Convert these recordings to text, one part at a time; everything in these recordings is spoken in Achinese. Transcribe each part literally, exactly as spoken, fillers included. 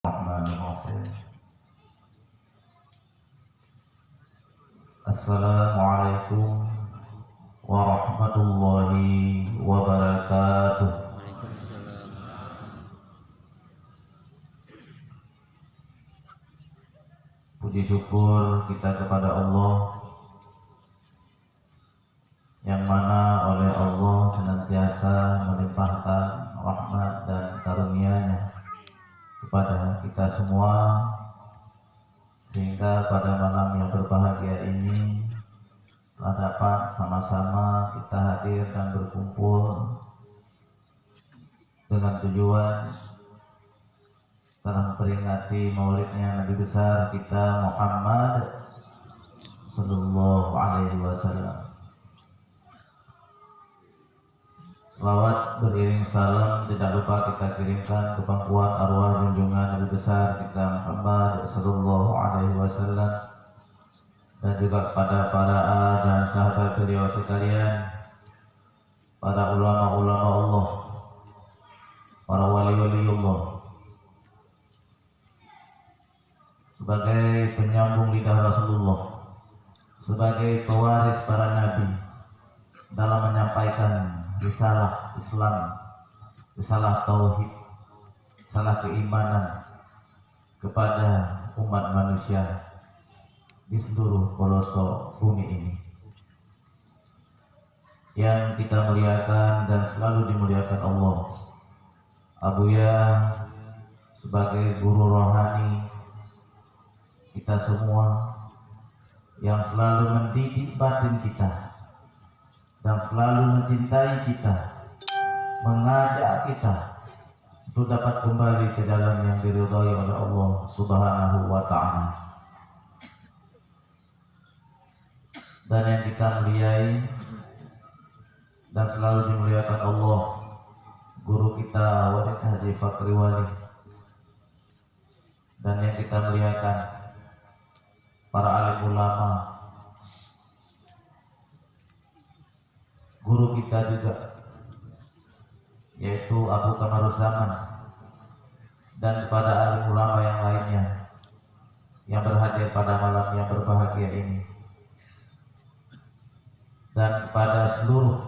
Bismillahirrahmanirrahim. Assalamualaikum warahmatullahi wabarakatuh. Puji syukur kita kepada Allah, yang mana oleh Allah senantiasa melimpahkan rahmat dan karunia-Nya kepada kita semua, sehingga pada malam yang berbahagia ini telah dapat sama-sama kita hadir dan berkumpul dengan tujuan dalam memperingati maulidnya Nabi besar kita Muhammad sallallahu alaihi wasallam. Salawat beriring salam tidak lupa kita kirimkan ke pangkuan arwah junjungan Nabi besar kita Muhammad sallallahu alaihi wasallam, dan juga kepada para al dan sahabat beliau sekalian, para ulama-ulama Allah, para wali-wali Allah, sebagai penyambung lidah Rasulullah, sebagai pewaris para nabi dalam menyampaikan risalah Islam, risalah tauhid, risalah keimanan kepada umat manusia di seluruh pelosok bumi ini. Yang kita muliakan dan selalu dimuliakan Allah, Abuya sebagai guru rohani kita semua, yang selalu mendidik batin kita dan selalu mencintai kita, mengajak kita untuk dapat kembali ke jalan yang diridhai oleh Allah Subhanahu wa Ta'ala. Dan yang kita muliai dan selalu dimuliakan Allah, guru kita Walid Haji Fakri Wali, dan yang kita muliakan para alim ulama, guru kita juga, yaitu Abu Kamaruzzaman, dan kepada alim ulama yang lainnya yang berhadir pada malam yang berbahagia ini, dan kepada seluruh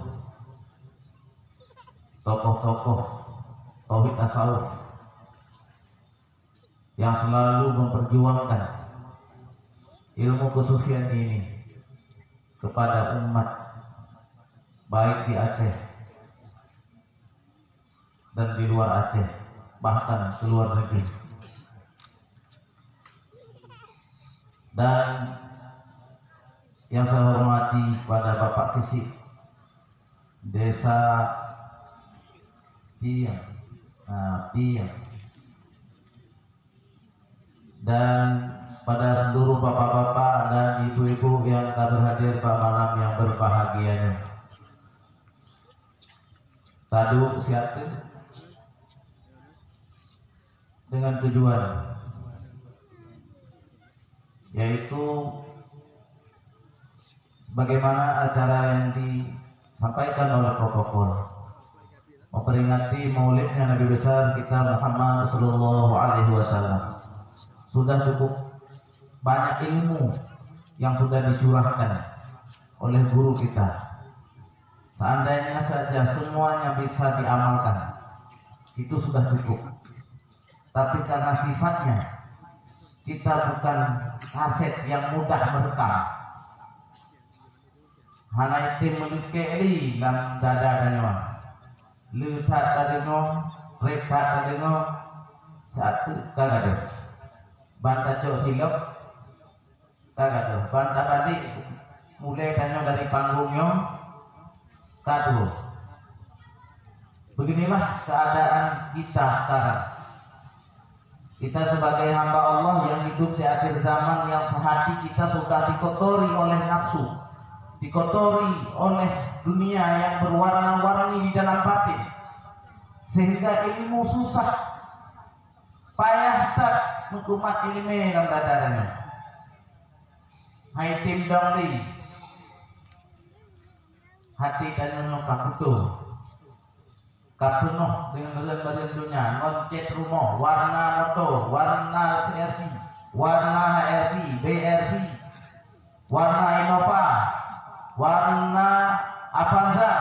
tokoh-tokoh tauhid tasawuf yang selalu memperjuangkan ilmu kesufian ini kepada umat, baik di Aceh dan di luar Aceh, bahkan ke luar negeri. Dan yang saya hormati kepada Bapak Kisik, Desa Pieng, nah, Pieng, dan pada seluruh bapak-bapak dan ibu-ibu yang telah berhadir pada malam yang berbahagia ini. Tadu siat tu dengan tujuan, yaitu bagaimana acara yang disampaikan oleh protokol memperingati maulidnya Nabi besar kita Muhammad sallallahu alaihi wasallam. Sudah cukup banyak ilmu yang sudah dicurahkan oleh guru kita. Seandainya saja semuanya bisa diamalkan, itu sudah cukup. Tapi karena sifatnya, kita bukan kaset yang mudah merekam. Hana item meulukek li lam dada tanyoe. Le that tadeungoe, treb that tadeungoe, saat tu ka gadôh. Ban tacok silop, ka gadôh. Ban tabalik mulai tanyoe dari panggung nyoe, ka tuwoe. Beginilah keadaan kita sekarang. Kita sebagai hamba Allah yang hidup di akhir zaman, yang sehati kita sudah dikotori oleh nafsu, dikotori oleh dunia yang berwarna-warni di dalam batin, sehingga ilmu susah, payah that meutumat ileumèe lam dada tanyoe. Hai tim dong li, hati tanyoe nyoe ka putôh. Ka peunoh deungon reueng-reueng donya, ngon cét rumoh, warna moto, warna C R V, warna H R V, B R V, warna Innova, warna Avanza.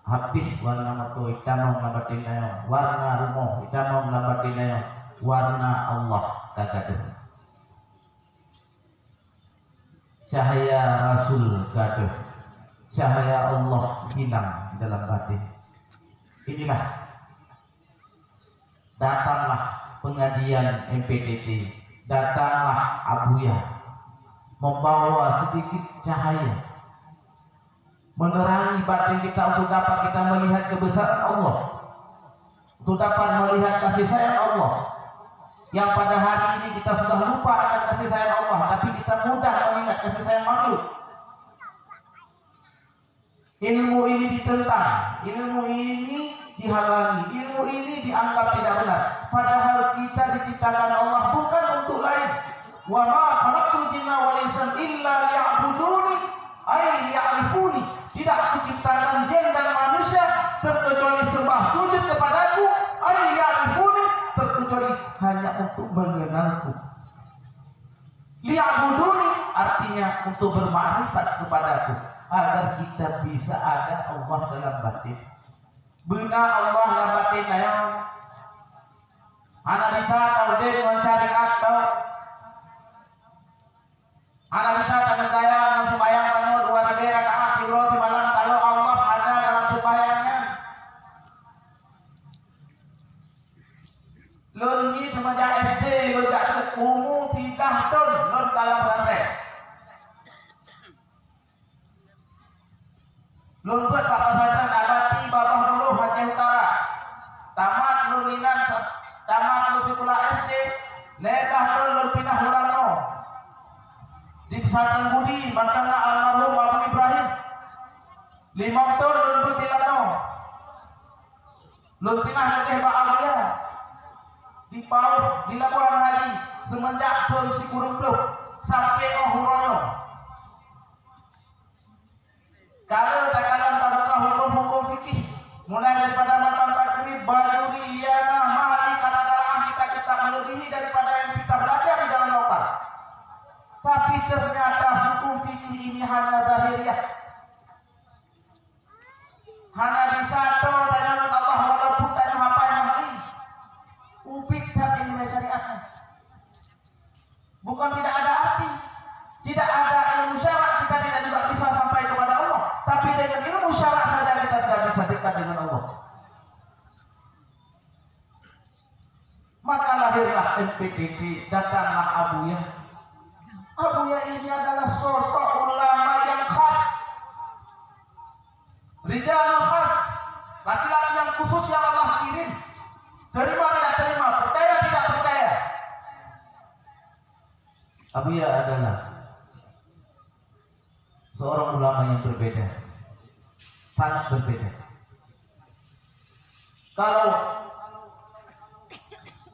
Habéh warna moto itamong lam batén tanyoe, warna rumoh itamong lam batén tanyoe, warna Allah ka gadôh. Cahya Rasul gadôh, cahya Allah hilang dalam batin. Inilah, datanglah pengajian M P T T, datanglah Abuya, membawa sedikit cahaya, menerangi batin kita untuk dapat kita melihat kebesaran Allah, untuk dapat melihat kasih sayang Allah, yang pada hari ini kita sudah lupa akan kasih sayang Allah, tapi kita mudah mengingat kasih sayang makhluk. Ilmu ini ditentang, ilmu ini dihalangi, ilmu ini dianggap tidak benar. Padahal kita diciptakan Allah bukan untuk lain. "Wa ma khalaqtul jinna wal insa illa liya'buduni, ay liya'rifuni." Tidak kuciptakan jin dan manusia terkecuali sembah sujud kepadaku, ay liya'rifuni, terkecuali hanya untuk mengenalku. Liya'buduni artinya untuk bermakrifat kepadaku, agar kita bisa ada Allah dalam batin. Beuna Allah lam batin tanyoe. Hana bisa taudeb ngon syariat tau. Hana bisa taneugaya ngon seumayang tanyoe dua ribèe rakaat siuroe simalam kalau Allah hana dalam seumayang nyan. Lôn nyoe seumeujak S D, lôn jak umu siblaih thon lôn ka lam pesantren. Lôn beuet bak pesantren Abati Babah Buluh Aceh Utara. Tamat lôn inan, tamat lôn sikula S D, lhèe blah thon lôn pinah u Lamno. Di pesantren Budi mantong na almarhum Abu Ibrahim. Limong thon lôn beuet di Lamno. Lôn pinah leubeh bak Abuya di Paoh, di Labuhan Haji, seumeunjak thon sikureueng ploh sampoe 'oh uroe nyoe. Ka lheueh takalon tabuka huköm-huköm fikih, mulai daripada matan takrib, bajuri, iyanah, mahari, kata-kata kitab-kitab melebihi daripada yang kita belajar di dalam lokal. Tapi ternyata huköm fikih ini hanya zahiriah. Hana bisa tho tanyoe ngon Allah walaupun tanyoe hafai mahari. Ubit that ilmu syariat nyan. Bukan tidak ada arti. Tidak ada ilmu syarak kita tidak juga bisa sampai kepada Allah. Tapi dengan ilmu syarak saja kita tidak bisa dekat dengan Allah. Maka lahirlah M P T T, datanglah Abuya. Abuya ini adalah sosok ulama yang khas. Rijalul khas, laki-laki yang khusus yang Allah kirim. Terima tidak terima, percaya tidak percaya. Abuya adalah seorang ulama yang berbeda, sangat berbeda. Kalau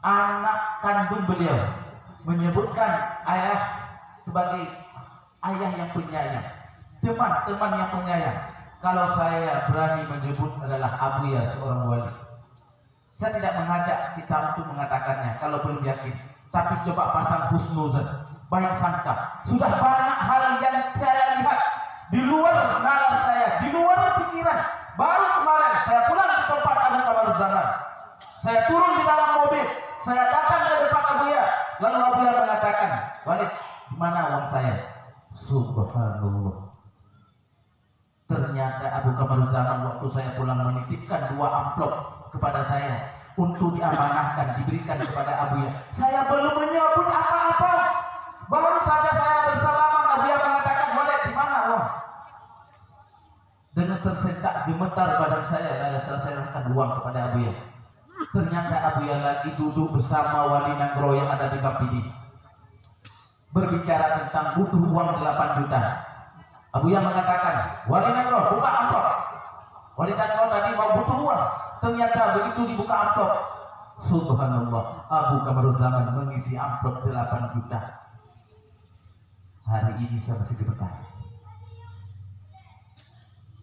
anak kandung beliau menyebutkan ayah sebagai ayah yang penyayang, teman-teman yang penyayang, kalau saya berani menyebut adalah Abuya seorang wali. Saya tidak mengajak kita untuk mengatakannya kalau belum yakin. Tapi coba pasang husnuzan, baik sangka. Sudah banyak hal yang saya lihat di luar nalar saya, di luar pikiran. Baru kemarin saya pulang ke tempat Abu Kamaruzzaman. Saya turun di dalam mobil, saya datang ke depan Abuya. Lalu Abuya mengatakan, "Walid, di mana uang saya?" Subhanallah. Ternyata Abu Kamaruzzaman waktu saya pulang menitipkan dua amplop kepada saya untuk diamanahkan, diberikan kepada Abuya. Saya belum menyebut apa-apa. Baru saja saya bersalaman, Abuya mengatakan, "Walid, di mana uang?" Dengan tersentak gemetar badan saya, lalu saya serahkan uang kepada Abuya. Ternyata Abuya lagi duduk bersama wali nanggroe yang ada di Bapidi. Berbicara tentang butuh uang delapan juta. Abuya mengatakan, "Wali nanggroe, buka amplop." Wali nanggroe tadi mau butuh uang. Ternyata begitu dibuka amplop, subhanallah, Abu Kamaruzzaman mengisi amplop delapan juta. Hari ini saya masih gemetar.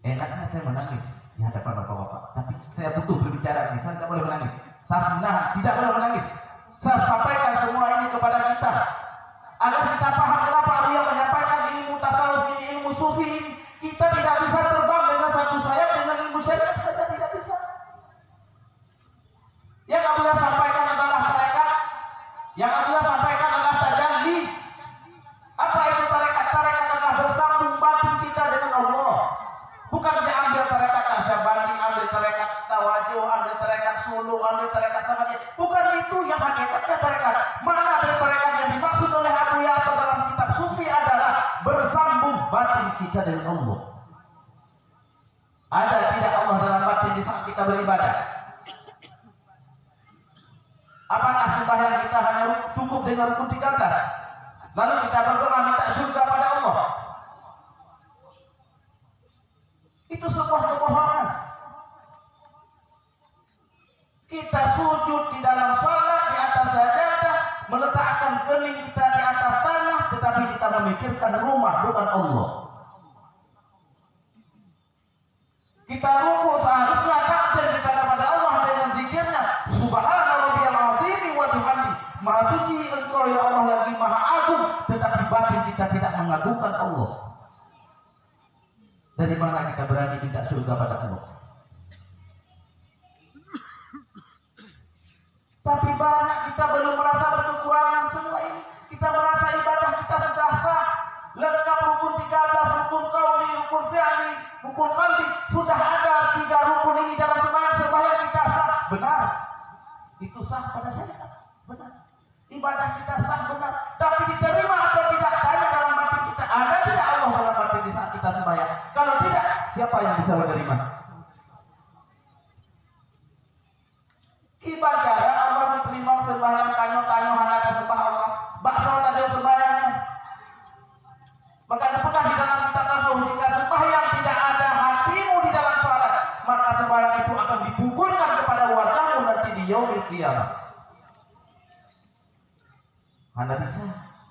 Enaknya saya menangis. di hadapan bapak-bapak. Tapi saya butuh berbicara ini, saya tidak boleh menangis. Saya menahan, tidak boleh menangis. Saya sampaikan semua ini kepada kita. Agar kita paham kenapa Abuya menyampaikan ilmu tasawuf ini, ilmu sufi ini. Kita tidak bisa terbang dengan satu sayap, dengan ilmu syariat saja tidak bisa. Yang Abuya sampaikan adalah tarekat. Yang Abuya sampaikan adalah tajalli. Apa itu tarekat? Tarekat adalah bersambung batin kita dengan Allah. Bukan diambil tarekat Naqsyabandi, ambil tarekat Tawajuh, ambil tarekat Suluk, ambil tarekat Samadiyah. Bukan itu yang hakikatnya tarekat. Makna dari tarekat yang dimaksud oleh Abuya atau dalam kitab sufi adalah bersambung batin kita dengan Allah. Ada tidak Allah dalam batin di saat kita beribadah? Apakah sembahyang kita hanya ru-, cukup dengan rukun tiga belas? Lalu kita berdoa minta syurga pada Allah? Itu sebuah kebohongan. Kita sujud di dalam salat di atas sajadah, meletakkan kening kita di atas tanah, tetapi kita memikirkan rumah, bukan Allah. Kita rukuk seharusnya takbir kita kepada Allah dengan zikirnya, "Subhana rabbiyal azimi wa bihamdi." Maha suci Engkau, ya Allah, lagi Maha Agung, tetapi batin kita tidak mengagungkan Allah. Dari mana kita berani minta surga pada Allah? Tapi banyak kita belum merasa berkekurangan semua ini. Kita merasa ibadah kita sudah sah, lengkap rukun tiga belas, rukun qauli, rukun fi'li, rukun qalbi. Sudah ada tiga rukun ini dalam sembahyang, sembahyang kita sah. Benar. Itu sah pada syariat. Benar. Ibadah kita sah, benar. Tapi diterima atau tidak, tanya dalam batin kita. Ada tidak Allah dalam batin di saat kita sembahyang? Kalau tidak, siapa yang bisa menerima? Kiban cara Allah geuteurimong seumbahyang tanyoe, tanyoe hana taseumah Allah? Bak soe tajok seumbahyang nyan? Maka geupeugah di dalam kitab tasawuf, jika sembahyang tidak ada hatimu di dalam salat, maka sembahyang itu akan dipugulkan kepada wajahmu nanti di yaumil qiyamah. Hana bisa,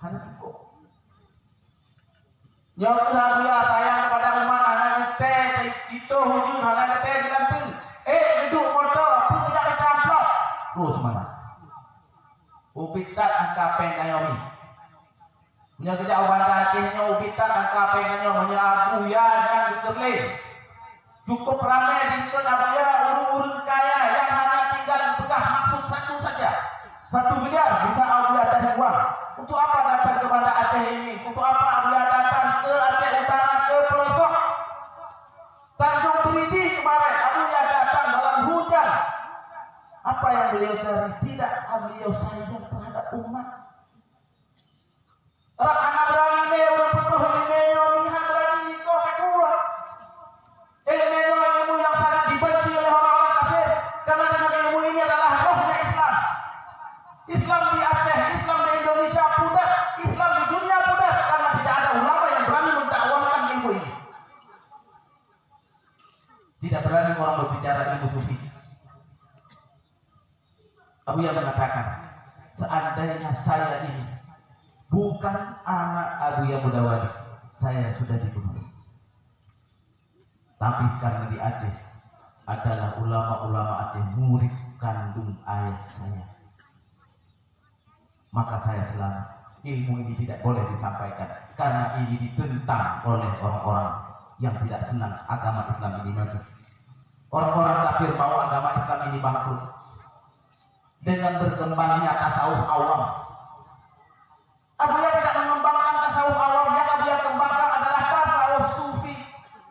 hana cukup. Nyoe keuh Abuya sayang kepada umat, hana geutée, itu hujung hana geutée geulanteue. Eh, duek moto, peue jak mita amplop? Terus mana? Ubit that angka péng tanyoe nyoe. Meunyoe geujak u Banda Aceh nyoe, ubit that angka péng tanyoe, meunyoe Abuya nyan geukeureulée. Cukup ramé di likot Abuya ureuëng-ureuëng kaya nyang hana tinggai peugah maksud satu saja. Satu miliar bisa Abuya cari uang. Untuk apa datang ke Banda Aceh ini? Untuk apa Abuya datang ke Aceh Utara, ke pelosok? Tanjung Beridi kemarin, Abuya datang dalam hujan. Apa yang beliau cari? Tidak, beliau sayang terhadap umat. Rab hana beurani lé ureuëng peutroh ileumèe nyoe, hana beurani ikoh keudua. Ileumèe nyoe ilmu nyang sangat dibenci oleh orang-orang kafir, karena dengan ilmu ini adalah rohnya Islam. Islam di Aceh, Islam di Indonesia pudar, Islam di dunia pudar, karena tidak ada ulama yang berani mendakwahkan ilmu ini. Tidak berani orang berbicara ilmu sufi. Abuya mengatakan, seandainya saya ini bukan anak Abuya Mudawali, saya sudah dibunuh. Tapi karena di Aceh adalah ulama-ulama Aceh, murid kandung ayah saya, maka saya selamat. Ilmu ini tidak boleh disampaikan karena ini ditentang oleh orang-orang yang tidak senang agama Islam ini maju. Orang-orang kafir mau agama Islam ini bangkrut dengan berkembangnya tasawuf awam. Abuya tidak mengembangkan tasawuf awam, yang Abuya kembangkan adalah tasawuf sufi,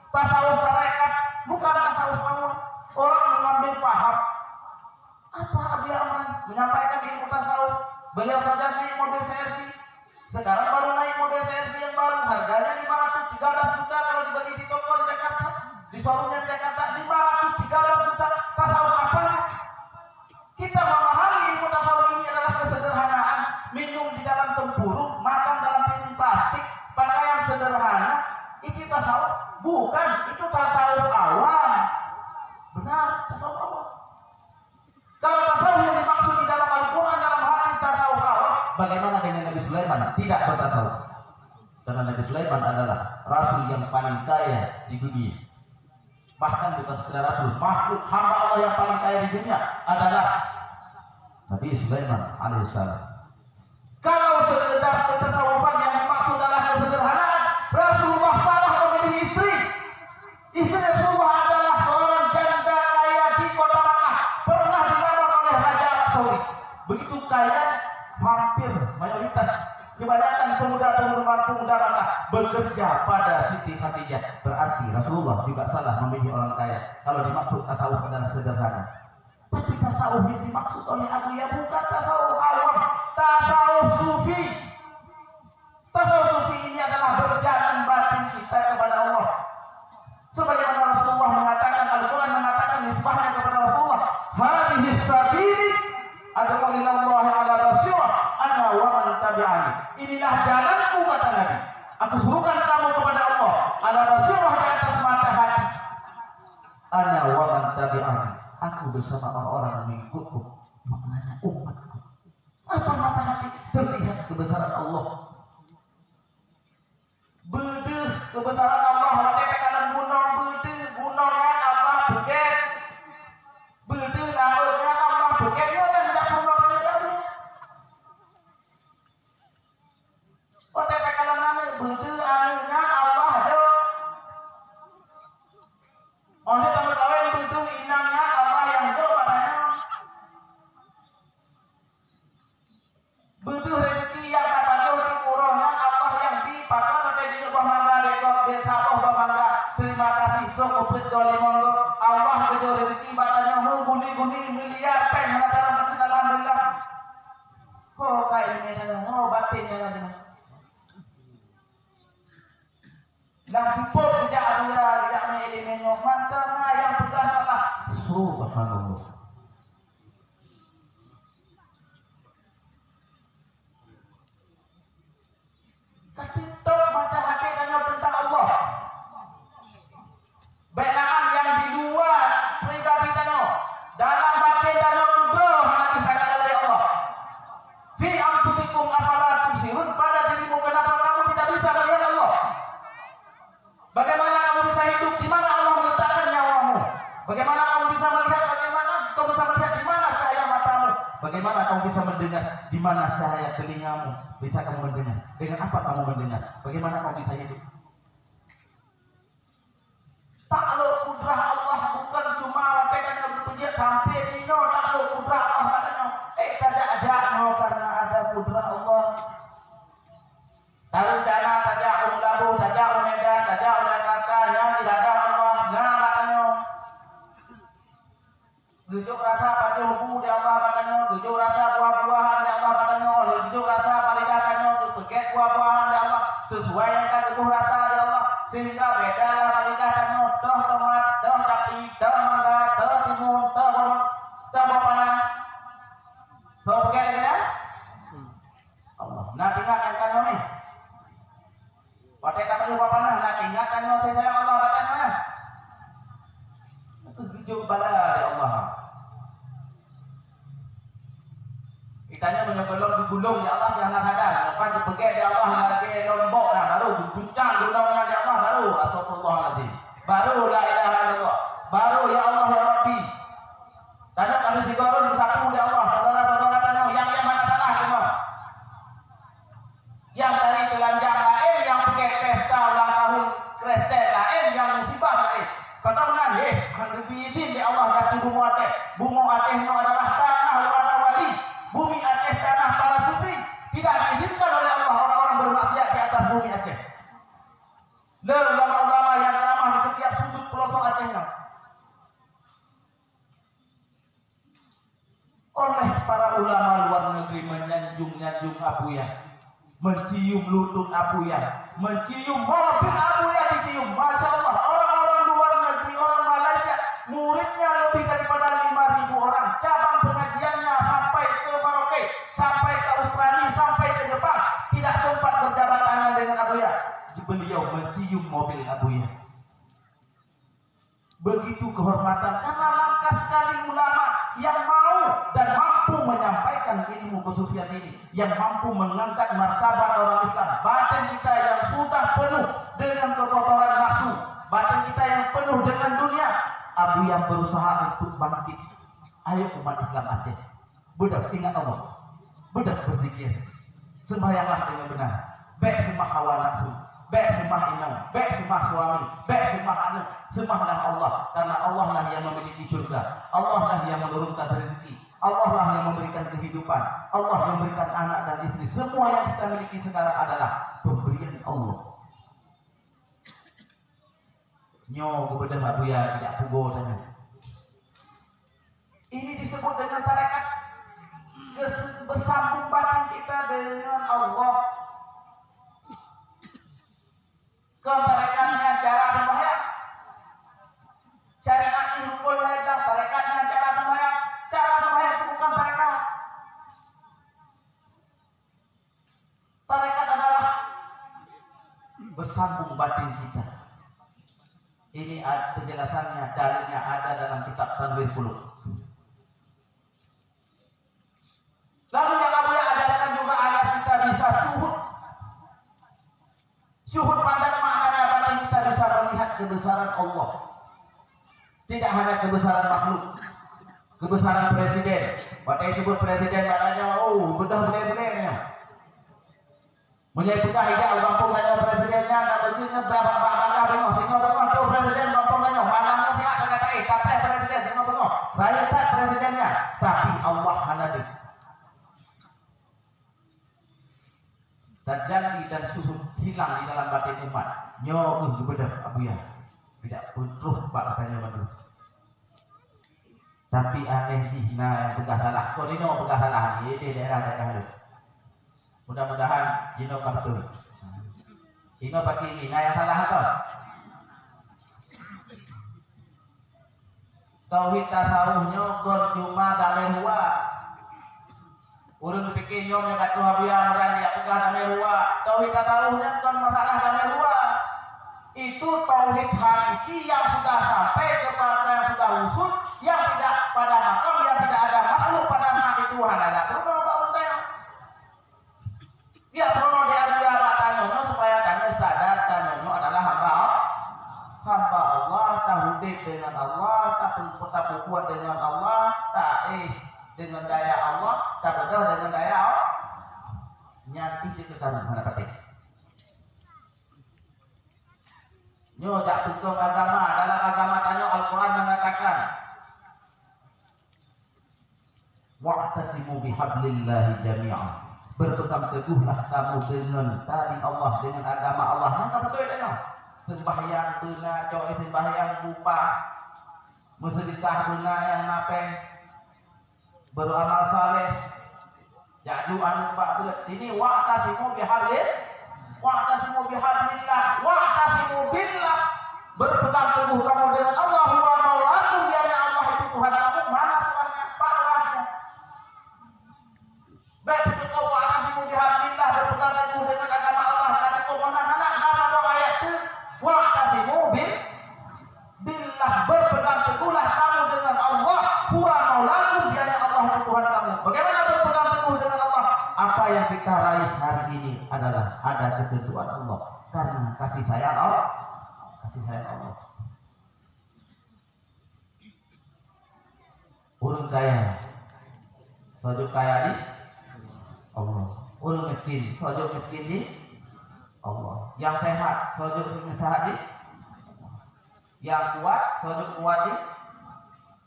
tasawuf tarekat, bukan tasawuf awam. Orang mengambil paham, apa Abuya Aman menyampaikan ilmu tasawuf? Beliau saja naik mobil C R V. Sekarang baru naik mobil C R V yang baru, harganya lima ratus tiga belas juta kalau dibeli di toko di Jakarta, di showroomnya di Jakarta, lima ratus tiga belas juta. Tasawuf apa? Kita memahami ilmu tasawuf ini adalah kesederhanaan, minum di dalam tempurung, makan dalam piring plastik, pakaian sederhana. Itu tasawuf? Bukan, itu tasawuf awam. Benar, tasawuf awam. Kalau tasawuf yang dimaksud di dalam Al-Quran, dalam hadis, tasawuf awam, bagaimana dengan Nabi Sulaiman? Tidak bertasawuf. Karena Nabi Sulaiman adalah rasul yang paling kaya di dunia. Bahkan bukan sekedar rasul, makhluk hamba Allah yang paling kaya di dunia adalah Nabi Sulaiman alaihissalam. Kalau sekedar ketasawufan yang dimaksud adalah kesederhanaan, Rasulullah salah memilih istri. Istri Rasulullah adalah seorang janda kaya di kota Makkah, pernah dilamar oleh Raja Arab Saudi. Begitu kaya, hampir mayoritas, kebanyakan pemuda-pemuda, pemuda Makkah bekerja pada Siti Khadijah. Berarti Rasulullah juga salah memilih orang kaya. Kalau dimaksud tasawuf adalah sederhana. Tapi tasawuf yang dimaksud oleh Abuya bukan tasawuf awam, tasawuf sufi. Tasawuf sufi ini adalah berjalan batin kita kepada Allah. Sebagaimana Rasulullah mengatakan, Al-Quran mengatakan nisbahnya kepada Rasulullah, "Hadhihi sabili ad'u ila Allah ala basirah, ana wa man tabi'ani." Inilah jalanku, kata Nabi. Aku serukan kamu kepada Allah ala basirah, di atas mata hati. Ana wa man tabi'ani. Aku bersama orang-orang yang mengikutku. Maknanya umatku. Apa mata hati? Terlihat kebesaran Allah. Beudeuh kebesaran Allah, watée takalon gunong beudeuh, gunong nyan Allah peugét. Beudeuh laôt nyan Allah peugét, nyoe nyang jak peurunoe bak lagée nyan. Watée takalon aneuk beudeuh, aneuk nyan Allah jok. Óh lheueh tameukawen beudeuh inong nyan Allah nyang jok bak tanyoe. Beudeuh rezeki nyang tapajoh di uroe nyan Allah nyang bri, pakon watée jijok boh mangga lé gob, beu saboh boh mangga, terima kasih, trok mupeue doh limong gob. Allah geujok rezeki bak tanyoe meuguni-guni miliar péng hana carông meukeun, alhamdulillah. Ho ka ileumèe tanyoe, ho batén tanyoe. Lam sipôt geujak Abuya, geujak meuileumèe nyoe, mantong na nyang peugah salah. Subhanallah. Ka teuntông mata até tanyoe teuntang Allah. Bèk na nyang di luwa pribadi tanyoe. Dalam batén tanyoe keudroe hana disaksikan oleh Allah. Fi anfusikum afala tubsirun, pada dirimu, kenapa kamu tidak bisa melihat Allah? Bagaimana kamu bisa hidup? Di mana Allah meletakkan nyawamu? Bagaimana kamu bisa melihat? Bagaimana kamu bisa melihat? Di mana cahaya matamu? Bagaimana kamu bisa mendengar? Di mana cahaya telingamu? Bisa kamu mendengar? Dengan apa kamu mendengar? Bagaimana kamu bisa hidup? Taklok kudrah Allah bukan cuma watèe tanyoe geupeujeuet, sampai jinoe taklok kudrah Allah tanyoe. Eh, tajak-jak nyoe karena ada kudrah Allah. Tarencana tajak u Meulaboh, tajak u Medan, tajak u Jakarta, nyan iradah Allah, na bak tanyoe. Geujok rasa pajoh bu di Allah bak tanyoe, geujok rasa buah-buahan di Allah bak tanyoe, geujok rasa bak lidah tanyoe, geupeugèt buah-buahan di Allah, sesuai nyang ka geuboh rasa di Allah, sehingga beda lah bak lidah tanyoe, toh tomat, toh capi, toh mangga, toh timun, toh boh, toh boh panah. Toh peugèt lagèe nyan? Allah. Na teuingat nyang tanyoe nyoe? Watèe ka teuh bak panah, na teuingat tanyoe sayang Allah bak tanyoe nyan? Itu geujok bala lé Allah. Geutanyoe meunyoe gohlom geugulong lé Allah, nyang hana sadar, leupah geupeugèt lé Allah lagèe lombok na, baru geuguncang gunong nyan lé Allah, baru astagfirullahalazim. Baru la ilaha illallah. Baru ya Allah ya Rabbi. Tanyoe ka lheueh sigoe rhot geusapeue lé Allah, syedara-syedara tanyoe nyang, nyang hana salah keunong. Nyang tari teulanjang laén, nyang peugèt pesta ulang tahun Kristen laén, nyang musibah laén. Padahai meunan, eh, hana geubri izin lé Allah gaki bumoe Aceh. Bumoe Aceh nyoe adalah tanah warna-warni. Bumi Aceh tanah para suci. Tidak diizinkan oleh Allah orang-orang bermaksiat di atas bumi Aceh. Le ulama-ulama nyang ceramah di setiap sudut pelosok Aceh nyoe. Oleh para ulama luar negeri menyanjung-nyanjung Abuya, mencium lutut Abuya, mencium mobil Abuya dicium. Masya Allah, orang-orang luar negeri, orang Malaysia, muridnya lebih daripada lima ribu orang. Cabang pengajiannya sampai ke Merauke, sampai ke Australia, sampai ke Jepang. Tidak sempat berjabat tangan dengan Abuya. Beliau mencium mobil Abuya. Begitu kehormatan, karena langka sekali ulama yang mau dan mampu menyampaikan ilmu kesufian ini, yang mampu mengangkat martabat orang Islam. Batin kita yang sudah penuh dengan kekotoran nafsu, batin kita yang penuh dengan dunia, Usaha untuk bangkit. Ayo umat Islam Aceh. Beudôh ingat Allah. Beudôh beuzikir. Sembahyanglah dengan benar. Bék seumah hawa nafsu. Bék seumah inong. Bék seumah suami. Bék seumah aneuk. Seumahlah Allah. Karena Allah lah yang memiliki surga. Allah lah yang menurunkan rezeki. Allah lah yang memberikan kehidupan. Allah yang memberikan anak dan istri. Semua yang kita miliki sekarang adalah pemberian Allah. Nyoe geubeudôh Abuya tidak pugo tanyoe. Ini disebut dengan tarekat kes-, bersambung batin kita dengan Allah. Kon tarekat nyan cara sembahyang. Syariat ini rukun ibadah, tarekat nyan cara sembahyang. Cara sembahyang itu bukan tarekat. Tarekat adalah bersambung batin kita. Ini ad-, penjelasannya, dalilnya ada dalam kitab Tanwir Qulub. Lalu yang Abuya ajarkan juga agar kita bisa syuhud. Syuhud pandang maknanya batin kita bisa melihat kebesaran Allah. Tidak hanya kebesaran makhluk, kebesaran presiden. Watée sebut presiden, maknanya, oh, beudôh bulée-bulée nyan. Meunyoe peugah ijak u gampông tanyoe presiden nyan, dan beujeuet nyan bak, bak, bak, bak, beungoh, singoh beungoh, tu presiden gampông tanyoe. Malam nyoe siat ka gata, eh, ka preh presiden, singoh beungoh. Rayeuk that presiden nyan. Tapi Allah hana deuh. Tajalli dan syuhud hilang di dalam batin umat. Nyoe kheueh geubeudôh Abuya. Tidak peutrôh bak geutanyoe bandum. Tapi aneh jih na nyang peugah salah. Kon inoe peugah salah, di daerah-daerah laén. Mudah-mudahan jinoe ka beutôi. Inoe paki na nyang salah atau? Tauhid tasawuf nyoe kon cuma damé luwa. Ureuëng pike nyoe nyang ka tuha biya meuran jak peugah damé luwa. Tauhid tasawuf nyan kon masalah damé luwa. Itu tauhid hakiki yang sudah sampai kepada yang sudah usul, yang tidak pada makam, yang tidak ada makhluk pada saat itu. Hana gak peurunoe bak ureuëng tanyoe. Ya, peurunoe di Abuya bak tanyoe nyoe supaya tanyoe sadar tanyoe nyoe adalah hamba, hamba Allah, taudeb dengan Allah, tapeu-, tapeubuet dengan Allah, taéh dengan daya Allah, tabeudôh dengan daya Allah. Nyan itu teuka hana patéh. Nyoe jak peukong agama, dalam agama tanyoe Al-Quran mengatakan, "Wa'tasimu bihablillahi jami'a." Berpegang teguhlah kamu dengan tali Allah, dengan agama Allah. Maka betul itu. Sembahyang beuna, coi sembahyang bupa. Meuseudekah beuna nyang na péng. Beramal saleh. Jaju aneuk bak beuet. Ini wa'tasimu bihablil-, wa'tasimu bihablillah, wa'tasimu billah. Berpegang teguh kamu dengan Allah, huwa maulakum, yakni Allah itu Tuhan kamu. Mana Tuhannya? Pak Tuhannya. Baik, betul, wa'tasimu bihablillah, berpegang teguh dengan agama Allah. Kata kau mana, mana, mana ayat tu? Wa'tasimu bil-, billah, berpegang teguhlah kamu dengan Allah. Huwa maulakum, yakni Allah itu Tuhan kamu. Bagaimana berpegang teguh dengan Allah? Apa yang kita raih hari ini adalah ada ketentuan Allah. Karena kasih sayang Allah. Kasih sayang Allah. Ureuëng kaya, sajoh kaya di Allah. Ureuëng miskin, sajoh miskin di Allah. Nyang sehat, sajoh sehat di Allah. Nyang kuat, sajoh kuat di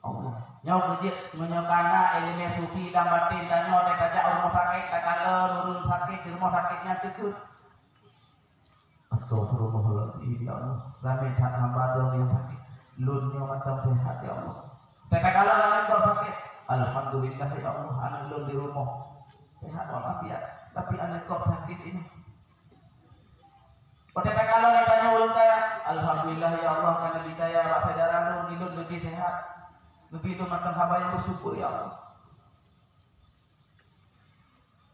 Allah. Nyoe beujeuet meunyoe kana iéleumé sufi lam batin tanyoe, tajak u rumoh sakét, takalon ureuëng sakét di rumoh sakét nyan teukeut. Astagfirullahaladzim, ya Allah. Ramé that hamba droe nyang sakét. Lôn nyoe mantong sehat, ya Allah. Takalon aneuk gob sakét. Alhamdulillah, ya Allah, aneuk lôn di rumoh sehat walafiat. Tapi aneuk gob sakét ini. Watée takalon tanyoe ureuëng kaya, alhamdulillah, ya Allah, ka neubri kaya bak syedara lôn, di lôn leubeh sehat. Leubeh lôn mantong haba nyang beusyukur, ya Allah.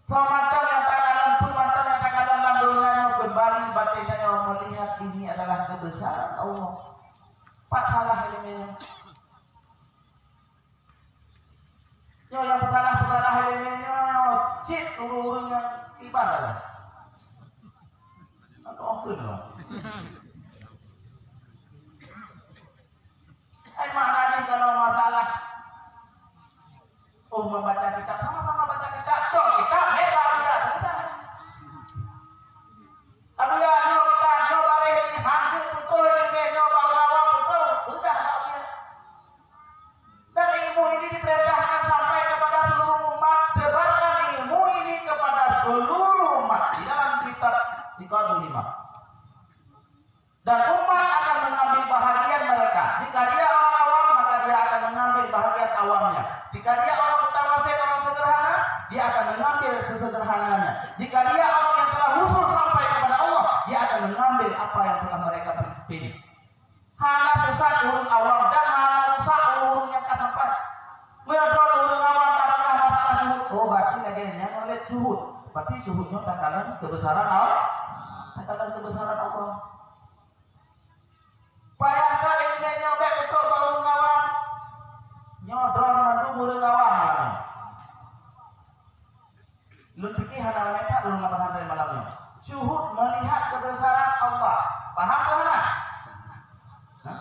Soe mantong nyang takalon, peue mantong nyang takalon lam donya nyoe, keumbali batin tanyoe meulihat ini adalah keubeusaran Allah. Pat salah iéleumé nyoe? Nyoe nyang peusalah-peusalah iéleumé nyoe cit ureuëng-ureuëng nyang ibadah lah. Atau okeun lah. Ai makna jih kalau Baca kitab, sama-sama baca kitab, cok kitab, hebat dia, selesai. Tapi ya, nyoe kitab, nyoe baréh ni, hana beutôi ni, nyoe baru awak beutôi, peugah bak dia. Dan ilmu ini diperintahkan sampai kepada seluruh umat, sebarkan ilmu ini kepada seluruh umat. Di dalam kitab Tiqadul Imam. Dan umat akan mengambil bahagian mereka. Jika dia orang awam, maka dia akan mengambil bahagian awamnya. Jika dia orang mutawasid, orang sederhana, dia akan mengambil sesederhananya. Jika dia orang yang telah usul sampai kepada Allah, dia akan mengambil apa yang telah mereka pilih. Hana sesat ureuëng awam dan hana rusak ureuëng nyang ka sampai. Meunyoe droe ureuëng awam tabantah masalah syuhud, oh, berarti lagée nyan oleh syuhud. Berarti syuhud nyoe takalon kebesaran Allah. Takalon kebesaran Allah. Payah that ilée nyoe bék beutôi bak ureuëng awam. Nyoe droe mandum ureuëng awam malam nyoe. Lôn pike hana ramé that ureuëng lam pesantren malam nyoe. Syuhud melihat kebesaran Allah. Paham ke hana? Hah?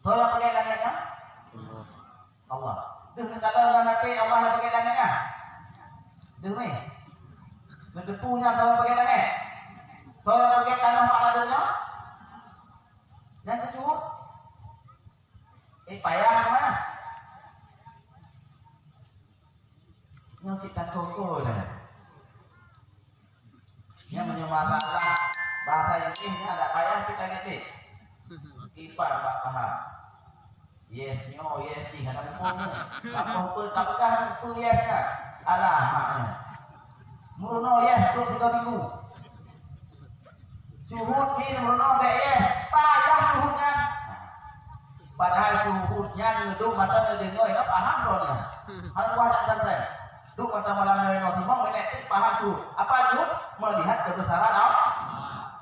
Soe nyang peugét langét nyan? Allah. Deuh neukalon lam até Allah nyang peugét langét nyan? Deuh mé? Neuteupeu nyan soe nyang peugét langét? Soe nyang peugét tanoh bak ladôm nyoe? Nyan keuh syuhud? Eh, payah mah. Nyoe cit takue-kue dah. Nyan meunyoe masalah bahasa Inggréh nyan dak payah kita ngerti. Kiban bak paham. Yes nyoe, yes jih hana muphom. Lapoh peue ka peugah peue yes nyan. Alah mak nyoe. Meurunoe yes trok tiga minggu. Syuhud ni meurunoe bék yes. Payah syuhud nyan. Padahai syuhud nyan neuduek mata neudeungoe, ka paham droe nyan. Hana buah jak santai. Duek mata malam nyoe inoe timong, meuneuk paham syuhud. Apa syuhud? Melihat kebesaran Allah.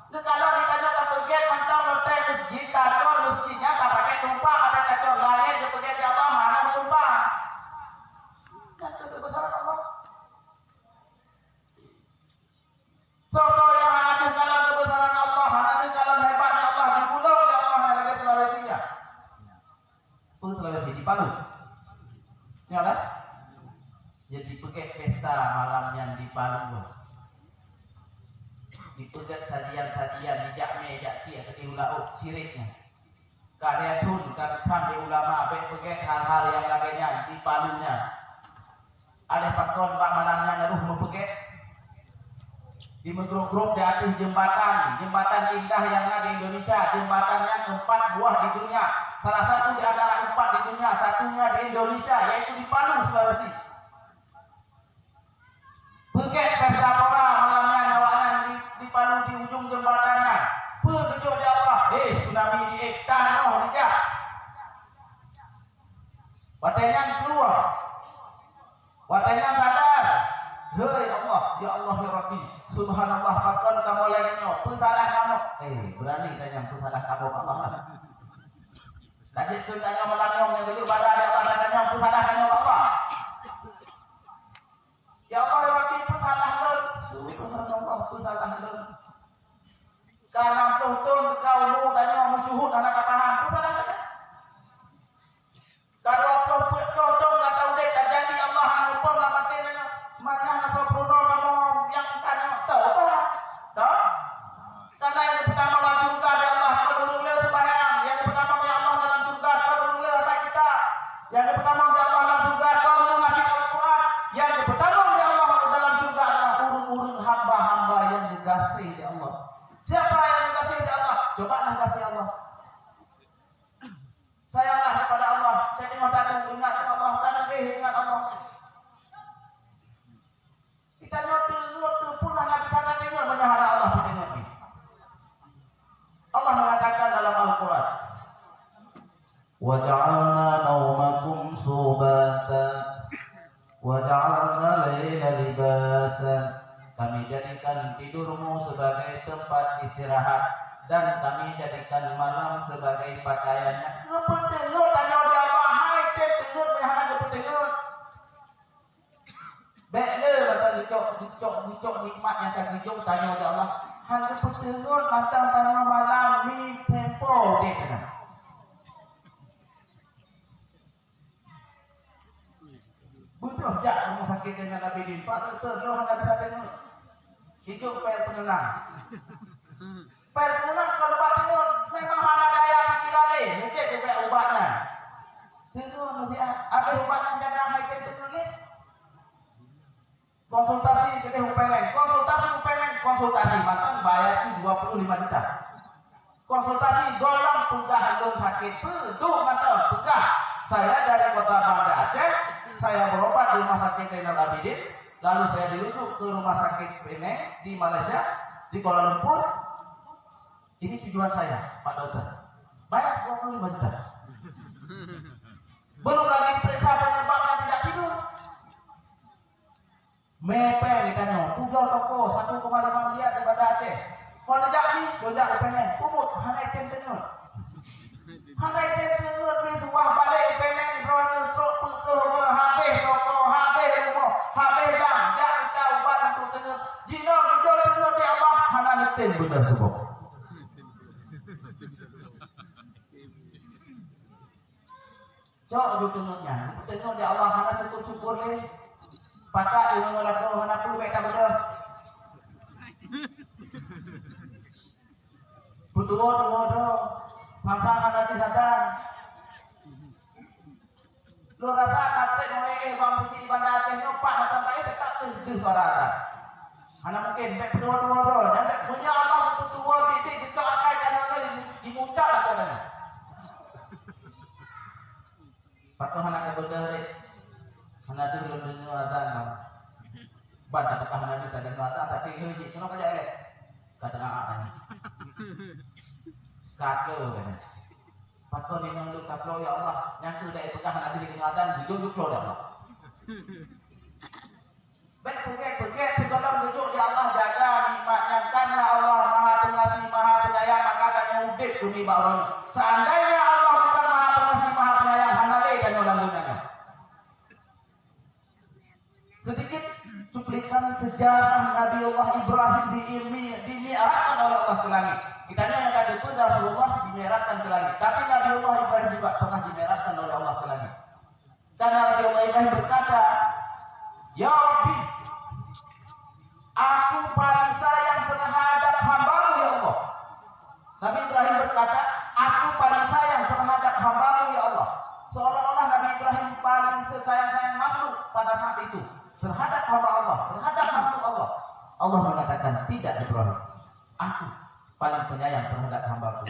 Neukalon geutanyoe tapeugét mantong lotée masjid, takon masjid nyan tapaké tumpang, ada takon langét geupeugét di Allah, hana meutumpang. Kan kebesaran Allah. Soe-soe nyang hana deuh kalon keubeusaran Allah, hana deuh kalon hebatnya Allah, jigulong lé Allah nyang lagèe Sulawesi nyan. Peue Sulawesi? Di Palu. Nyoe lah. Jadi peugèt pesta malam nyan di Palu. Dipeugèt sajian-sajian, dijak mè, jak tiek, keudéh u laôt, sirek nyan. Ka lhèe thôn ka geutham lé ulama bèk peugèt hal-hal nyang lagèe nyan di Palu nyan. Aléh pakon bak malam nyan roh meupeugèt? Di meugrôp-grôp di ateueh jeumbatan, jeumbatan indah nyang na di Indonesia. Jeumbatan nyan empat buah di dunia. Salah satu di antara empat di dunia, satunya di Indonesia, yaitu di Palu, Sulawesi. Peugèt pesta pora malam nyan awaknyan di, di Palu di ujong jeumbatan nyan. Peue geujok di Allah? Hei, tsunami di ék, tanoh rijak. Watèe nyan keuluwa. Watèe nyan sadar. Hei Allah, ya Allah, ya Rabbi. Subhanallah, pakon kamoe lagèe nyoe? Peue salah kamoe? Eh, beurani tanyong peue salah kamoe bak Allah. Lagèe keu tanyong malam nyoe nyang geujok bala di Allah, tanyong peue salah kamoe bak Allah. Ya Allah, ya Rabbi, peue salah lôn? Subhanallah, peue salah lôn? Ka nam ploh thôn teuka umu tanyoe meusyuhud hana tapaham, peue salah lôn? Ka dua ploh peuet thôn ka taudép, tajanji Allah hana muphom lam até tanyoe. Manyang na soe peurunoe kamoe nyang tanyoe teuba. Teuba. Karena nyang geupeutama lam syeuruga di Allah, kon ureueng le seumayang. Nyang geupeutama di Allah dalam syeuruga, kon ureueng le hafal kitab. Nyang geupeutama di Allah dalam syeuruga, kon ureueng ngaji Al-Quran. Nyang geupeutama di Allah dalam syeuruga adalah ureueng-ureueng hamba-hamba nyang geugaséh di Allah. Siapa yang dikasihi di Allah? Coba lah kasih Allah. Sayanglah kepada Allah. Jadi mata tu ingat Allah, tanah eh ingat Allah. Kita nyoe teungeut tu pun hana bisa tateungeut meunyoe hana Allah peuteungeut ni. Allah mengatakan dalam Al-Quran, "Wa ja'alna naumakum subata, wa ja'alna laila libasa." Kami jadikan tidurmu sebagai tempat istirahat, dan Kami jadikan malam sebagai pakaiannya. Geupeuteungeut tanyoe di Allah, hai tem teungeut nyang hana geupeuteungeut. Bèk le mata geucok, geucok, geucok nikmat nyang ka geujok tanyoe di Allah. Han geupeuteungeut mantong tanyoe malam ni tempo deh keunan. Jak rumoh sakét Zainal Abidin, Pak Dokto, lôn hana bisa teungeut. Ijok pèl peunenang. Pèl peunenang kalau bak teungeut, memang hana daya pikiran lé, meucit ubak ubat nyan. Teungeut meusiat, habéh ubat nyan, kadang hai tem teungeut lé. Konsultasi keudeh u Penang, konsultasi u Penang, konsultasi mantong bayar tu dua puluh lima juta. Konsultasi, gohlom peugah lôn sakét peue, duek mantong peugah, "Saya dari kota Banda Aceh, saya berobat di Rumah Sakit Zainal Abidin, lalu saya dirujuk ke Rumah Sakit Penang di Malaysia, di Kuala Lumpur. Ini tujuan saya, Pak Dokter." Bayar dua puluh lima juta. Belum lagi diperiksa penyebabnya tidak tidur. Mé péng geutanyoe, tujoh toko satu koma lima miliar di Banda Aceh. Kon jak jih, lôn jak u Penang, peubuet hana item teungeut. Hana item teungeut, meusuwah balek u Penang, droeneuh trok peuet ploh droe, habéh toko, habéh rumoh, habéh dam, jak mita ubat untuk teungeut. Jinoe geujok teungeut di Allah, hana neutem beudôh tuboh. Cok ju teungeut nyan. Teungeut di Allah hana syukur-syukur lé. Pakat ju ngon lakoe hana peue bèk tapeugah. Peutuwo-tuwo droe. Sang-sang hana jih hatan. Lôn rasa katrek ngon éh bang puji di Banda Aceh nyoe pat mata baé teutap teuh deuh suara hatan. Hana mungken bèk peutuwo-tuwo droe. Nyan bèk meunyoe Allah peutuwo biet-biet geucok akai tanyoe nyoe jimuncak lakoe tanyoe. Pakon hana kadeungoe, eh? Hana deuh lôn deungoe azan, Bang. Ban tapeugah hana deuh tadeungoe azan, tapi hei jih, keunoe ka jak lé. Ka teungoh nyan. Ka klo kan. Pakon inong lôn ka klo, ya Allah? Nyang keuh dak ipeugah hana deuh deungoe azan, jidong lôn klo, ya Allah. Bèk peugèt-peugèt sigohlom geujok di Allah, jaga nikmat nyan, karena Allah Maha Pengasih, Maha Penyayang, maka tanyoe udép keu nibak uroe nyoe. Seandainya Allah bukan Maha Pengasih, Maha Penyayang, hana lé tanyoe lam donya nyoe. Sedikit cuplikan sejarah Nabi Allah Ibrahim di, di, dimi'rajkan oleh Allah ke langit. Kita ni yang kata pun Rasulullah dimi'rajkan ke langit. Tapi Nabi Allah Ibrahim juga pernah dimi'rajkan oleh Allah ke langit. Karena Nabi Allah Ibrahim berkata, "Ya Rabbi, aku paling sayang terhadap hamba-Mu, ya Allah." Nabi Ibrahim berkata, "Aku paling sayang terhadap hamba-Mu, ya Allah." Seolah-olah Nabi Ibrahim paling sesayang-sayang makhluk pada saat itu terhadap hamba Allah, terhadap makhluk Allah. Allah mengatakan, "Tidak, Ibrahim. Aku paling penyayang terhadap hamba-Ku."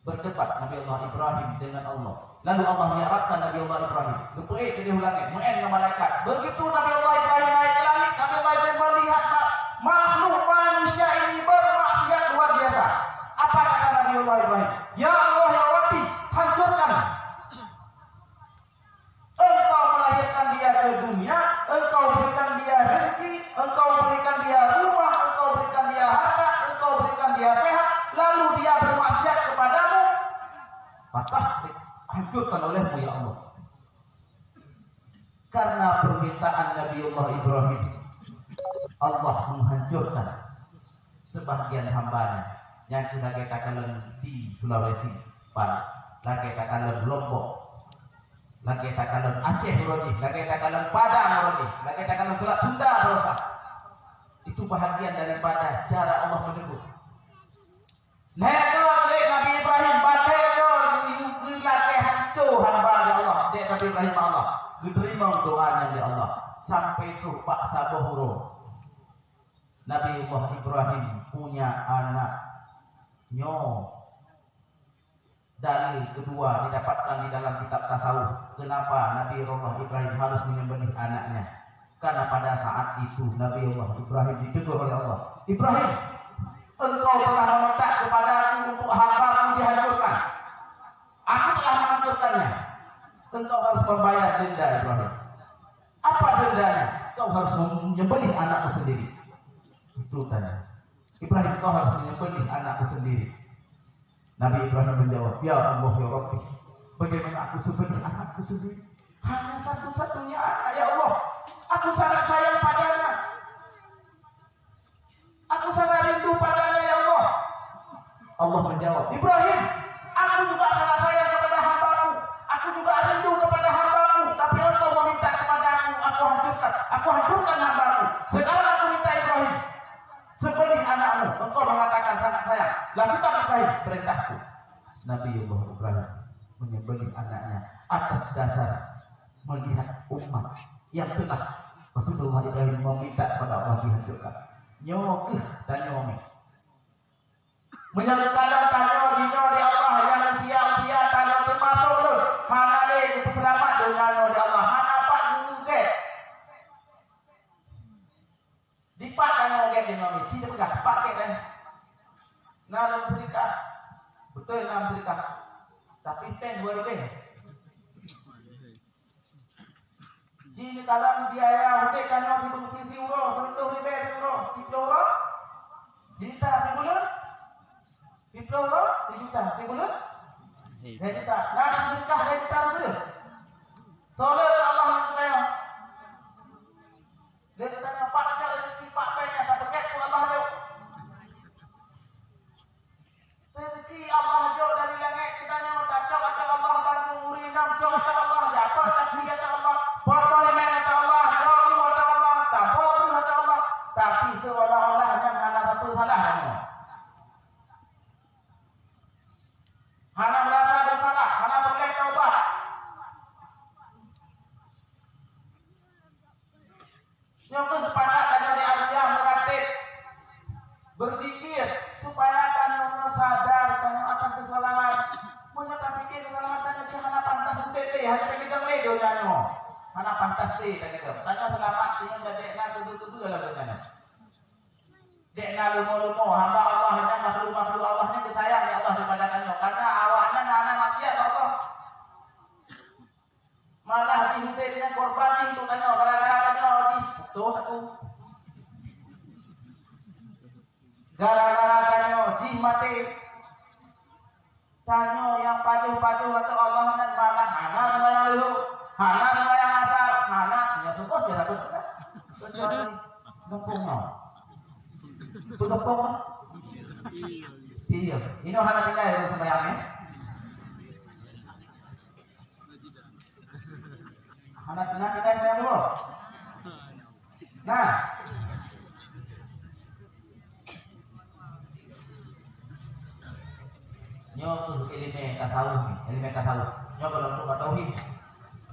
Berdebat Nabi Allah Ibrahim dengan Allah. Lalu Allah mi'rajkan Nabi Allah Ibrahim. Geupeuék keudeh u langét, meu'én ngon malaikat. Begitu Nabi Allah Ibrahim naik ke langit, Nabi Allah Ibrahim melihat ma-, makhluk manusia ini bermaksiat luar biasa. Apa kata Nabi Allah Ibrahim? "Ya Allah, ya Rabbi, hancurkan." Engkau melahirkan dia ke dunia, Engkau berikan dia rezeki, Engkau berikan dia rumah, Engkau berikan dia harta, Engkau berikan dia sehat, lalu dia bermaksiat kepada-Mu, maka hancurkan oleh-Mu, ya Allah. Karena permintaan Nabiullah Ibrahim, Allah menghancurkan sebahagian hamba-Nya, nyang keuh lagèe takalon di Sulawesi Barat, lagèe takalon Lombok, lagèe takalon Aceh uroe jih, lagèe takalon Padang uroe jih, lagèe takalon Selat Sunda baroesa. Itu bahagian daripada cara Allah menegur. Lhèe goe lé Nabi Ibrahim, ban lhèe goe geulakèe hanco hamba lé Allah, dek Nabi Ibrahim Allah. Geuteurimong doa nyan lé Allah. Sampai trok bak saboh uroe. Nabi Allah Ibrahim punya anak nyoe. Dalil kedua didapatkan di dalam kitab tasawuf, kenapa Nabi Allah Ibrahim harus menyembelih anaknya. Karena pada saat itu Nabi Allah Ibrahim ditegur oleh Allah, "Ibrahim, engkau telah meminta kepada-Ku untuk hamba-Ku dihancurkan. Aku telah menghancurkannya. Engkau harus membayar denda, Ibrahim." "Apa dendanya?" "Kau harus menyembelih anakmu sendiri." Itu tanya. "Ibrahim, kau harus menyembelih anakmu sendiri." Nabi Ibrahim menjawab, "Ya Allah, ya Rabbi, bagaimana aku sembelih anakku sendiri? Hanya satu-satunya anak, ya Allah. Aku sangat sayang padanya. Aku sangat rindu padanya, ya Allah." Allah menjawab, "Ibrahim, Aku juga sangat sayang kepada hamba-Ku. Aku juga rindu kepada hamba-Ku. Tapi Lakukan hamba-Mu. Sekarang aku minta Ibrahim, sembelih anakmu. Engkau mengatakan sangat sayang. Lakukan Ibrahim perintahku. Nabi Allah Ibrahim menyembelih anaknya atas dasar melihat umat yang telah Rasulullah Ibrahim meminta kepada Allah dihancurkan. Nyoe keuh tanyoe ni. Meunyoe geukalon tanyoe jinoe di Allah nyang usia-usia tanyoe teumasok lôn, hana lé geupeuseulamat donya nyoe di Allah, hana pat geugét. Dipat tanyoe gét jinoe ni, ci teupeugah, pat gét nyan. Na lôn seudeukah. Beutôi na seudeukah. Tapi péng dua ribèe. Ci neukalon biaya udép tanyoe sibeungkreut siuroe, sireutôh ribèe siuroe, siplôh uroe, sijuta sibuleuen, siplôh uroe, sijuta sibuleuen, lhèe juta. Na seudeukah lhèe juta sibuleuen. Soe le Allah nyang geutanyoe? Lé geutanyoe pat aja rezeki pat péng nyang tapeugét keu Allah jok. Rezeki Allah jok dari langét geutanyoe, tacok ateueh Allah bandum ureueng inong, cok ateueh Allah, japat kaki ateueh Allah, potong imèng ateueh Allah, jok u ateueh Allah, taboh ateueh Allah, tapi seolah-olah nyan hana sapeue salah tanyoe. Hana meurasa bersalah, hana peureulèe taubat. Nyoe keuh seupatah tanyoe di Asia meuratéb, beuzikir, supaya tanyoe nyoe sadar tanyoe atas keusalahan. Meunyoe tapiké keusalahan tanyoe, hana pantas udép lé, hana takeudong lé donya nyoe. Hana pantas lé takeudong. Tanyoe seulamat, tanyoe jadék na keubeu-keubeu lam donya nyoe. Dék na leumo-leumo hamba Allah nyan, makhluk-makhluk Allah nyan geusayang lé Allah daripada tanyoe, karena awaknyan hana maksiat bak Allah. Malah jih udép nyan korban jih untuk tanyoe, gara-gara tanyoe jih putôh aku. Gara-gara tanyoe jih maté. Tanyoe nyang pajoh-pajoh ateueh Allah nyan malah hana seumayang leuhô, hana seumayang asar, hana, ya, syukur sih, rabu. Kecuali gampông nyoe. Peue gampông nyoe? Iya. Inoe hana tinggai ureueng seumayang, ya? Hana tinggai, tinggai seumayang dulu? Nah. Nyoe keuh ileumèe tasawuf ni, ileumèe tasawuf. Nyoe keuh lôn tuek bak tauhid.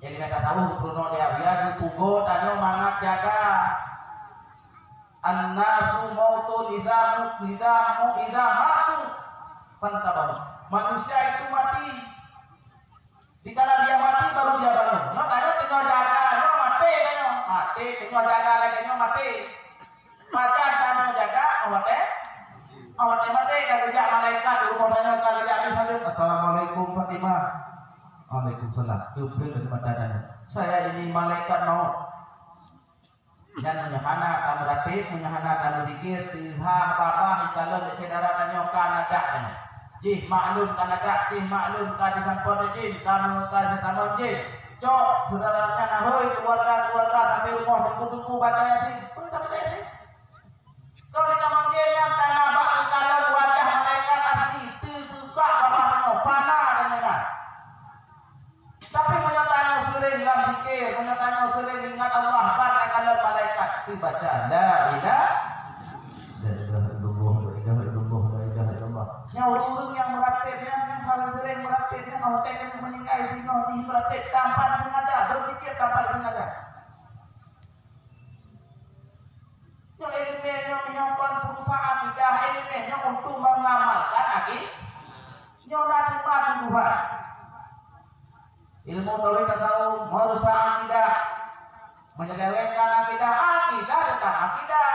Ileumèe tasawuf geupurunoe lé Abuya geupeugo tanyoe mangat jaga. An-nasu mautun idza mu-, idza mu-, idza matu fantabahu. Manusia itu mati. Dikala dia mati, baru dia bangun. Nyoe tanyoe teungoh jaga, nyoe maté tanyoe. Maté, teungoh jaga lagèe nyoe maté. Pajan tanyoe jaga, awak teh? Awak teh maté, ka geujak malaikat di rumoh tanyoe, ka geujak di saleuem, "Assalamualaikum, Fatimah." "Waalaikumsalam." Teupeue dari mata tanyoe, "Saya ini malaikat maut." Nyan meunyoe hana tameuratéb, meunyoe hana tameuzikir, teuha babah jikalon lé syedara tanyoe ka nadak nyan. Jih maklum ka nadak, jih maklum ka jisampoe lé jin, ka meu-, ka jitamong jin. Cok, syedara nyan ahôi, keuluwarga-keuluwarga sampai rumoh teungku-teungku baca Yasin. Peue tabaca Yasin? Kon jitamong jin nyan ka na bak jikalon wajah malaikat asli, teubuka babah tanyoe, pana tanyoe nyan. Tapi meunyoe tanyoe seuring lam zikir, meunyoe tanyoe seuring ingat Allah, ban takalon malaikat, teubaca, "La ilaha, la ilaha illallah, la ilaha illallah, la ilaha illallah." Nyoe ureueng nyang meuratéb nyan, nyang paleng seuring meuratéb nyan, óh watèe ka meuninggai singoh jih meuratéb tanpa disengaja, beuzikir tanpa disengaja. Nyoe ileumèe nyoe meunyoe kon peurusahaan akidah, ileumèe nyoe untuk mengamalkan aki-, nyoe na teuma tuduhan. Ilmu tauhid tasawuf merusak akidah, menyelewengkan akidah, akidah tetap akidah.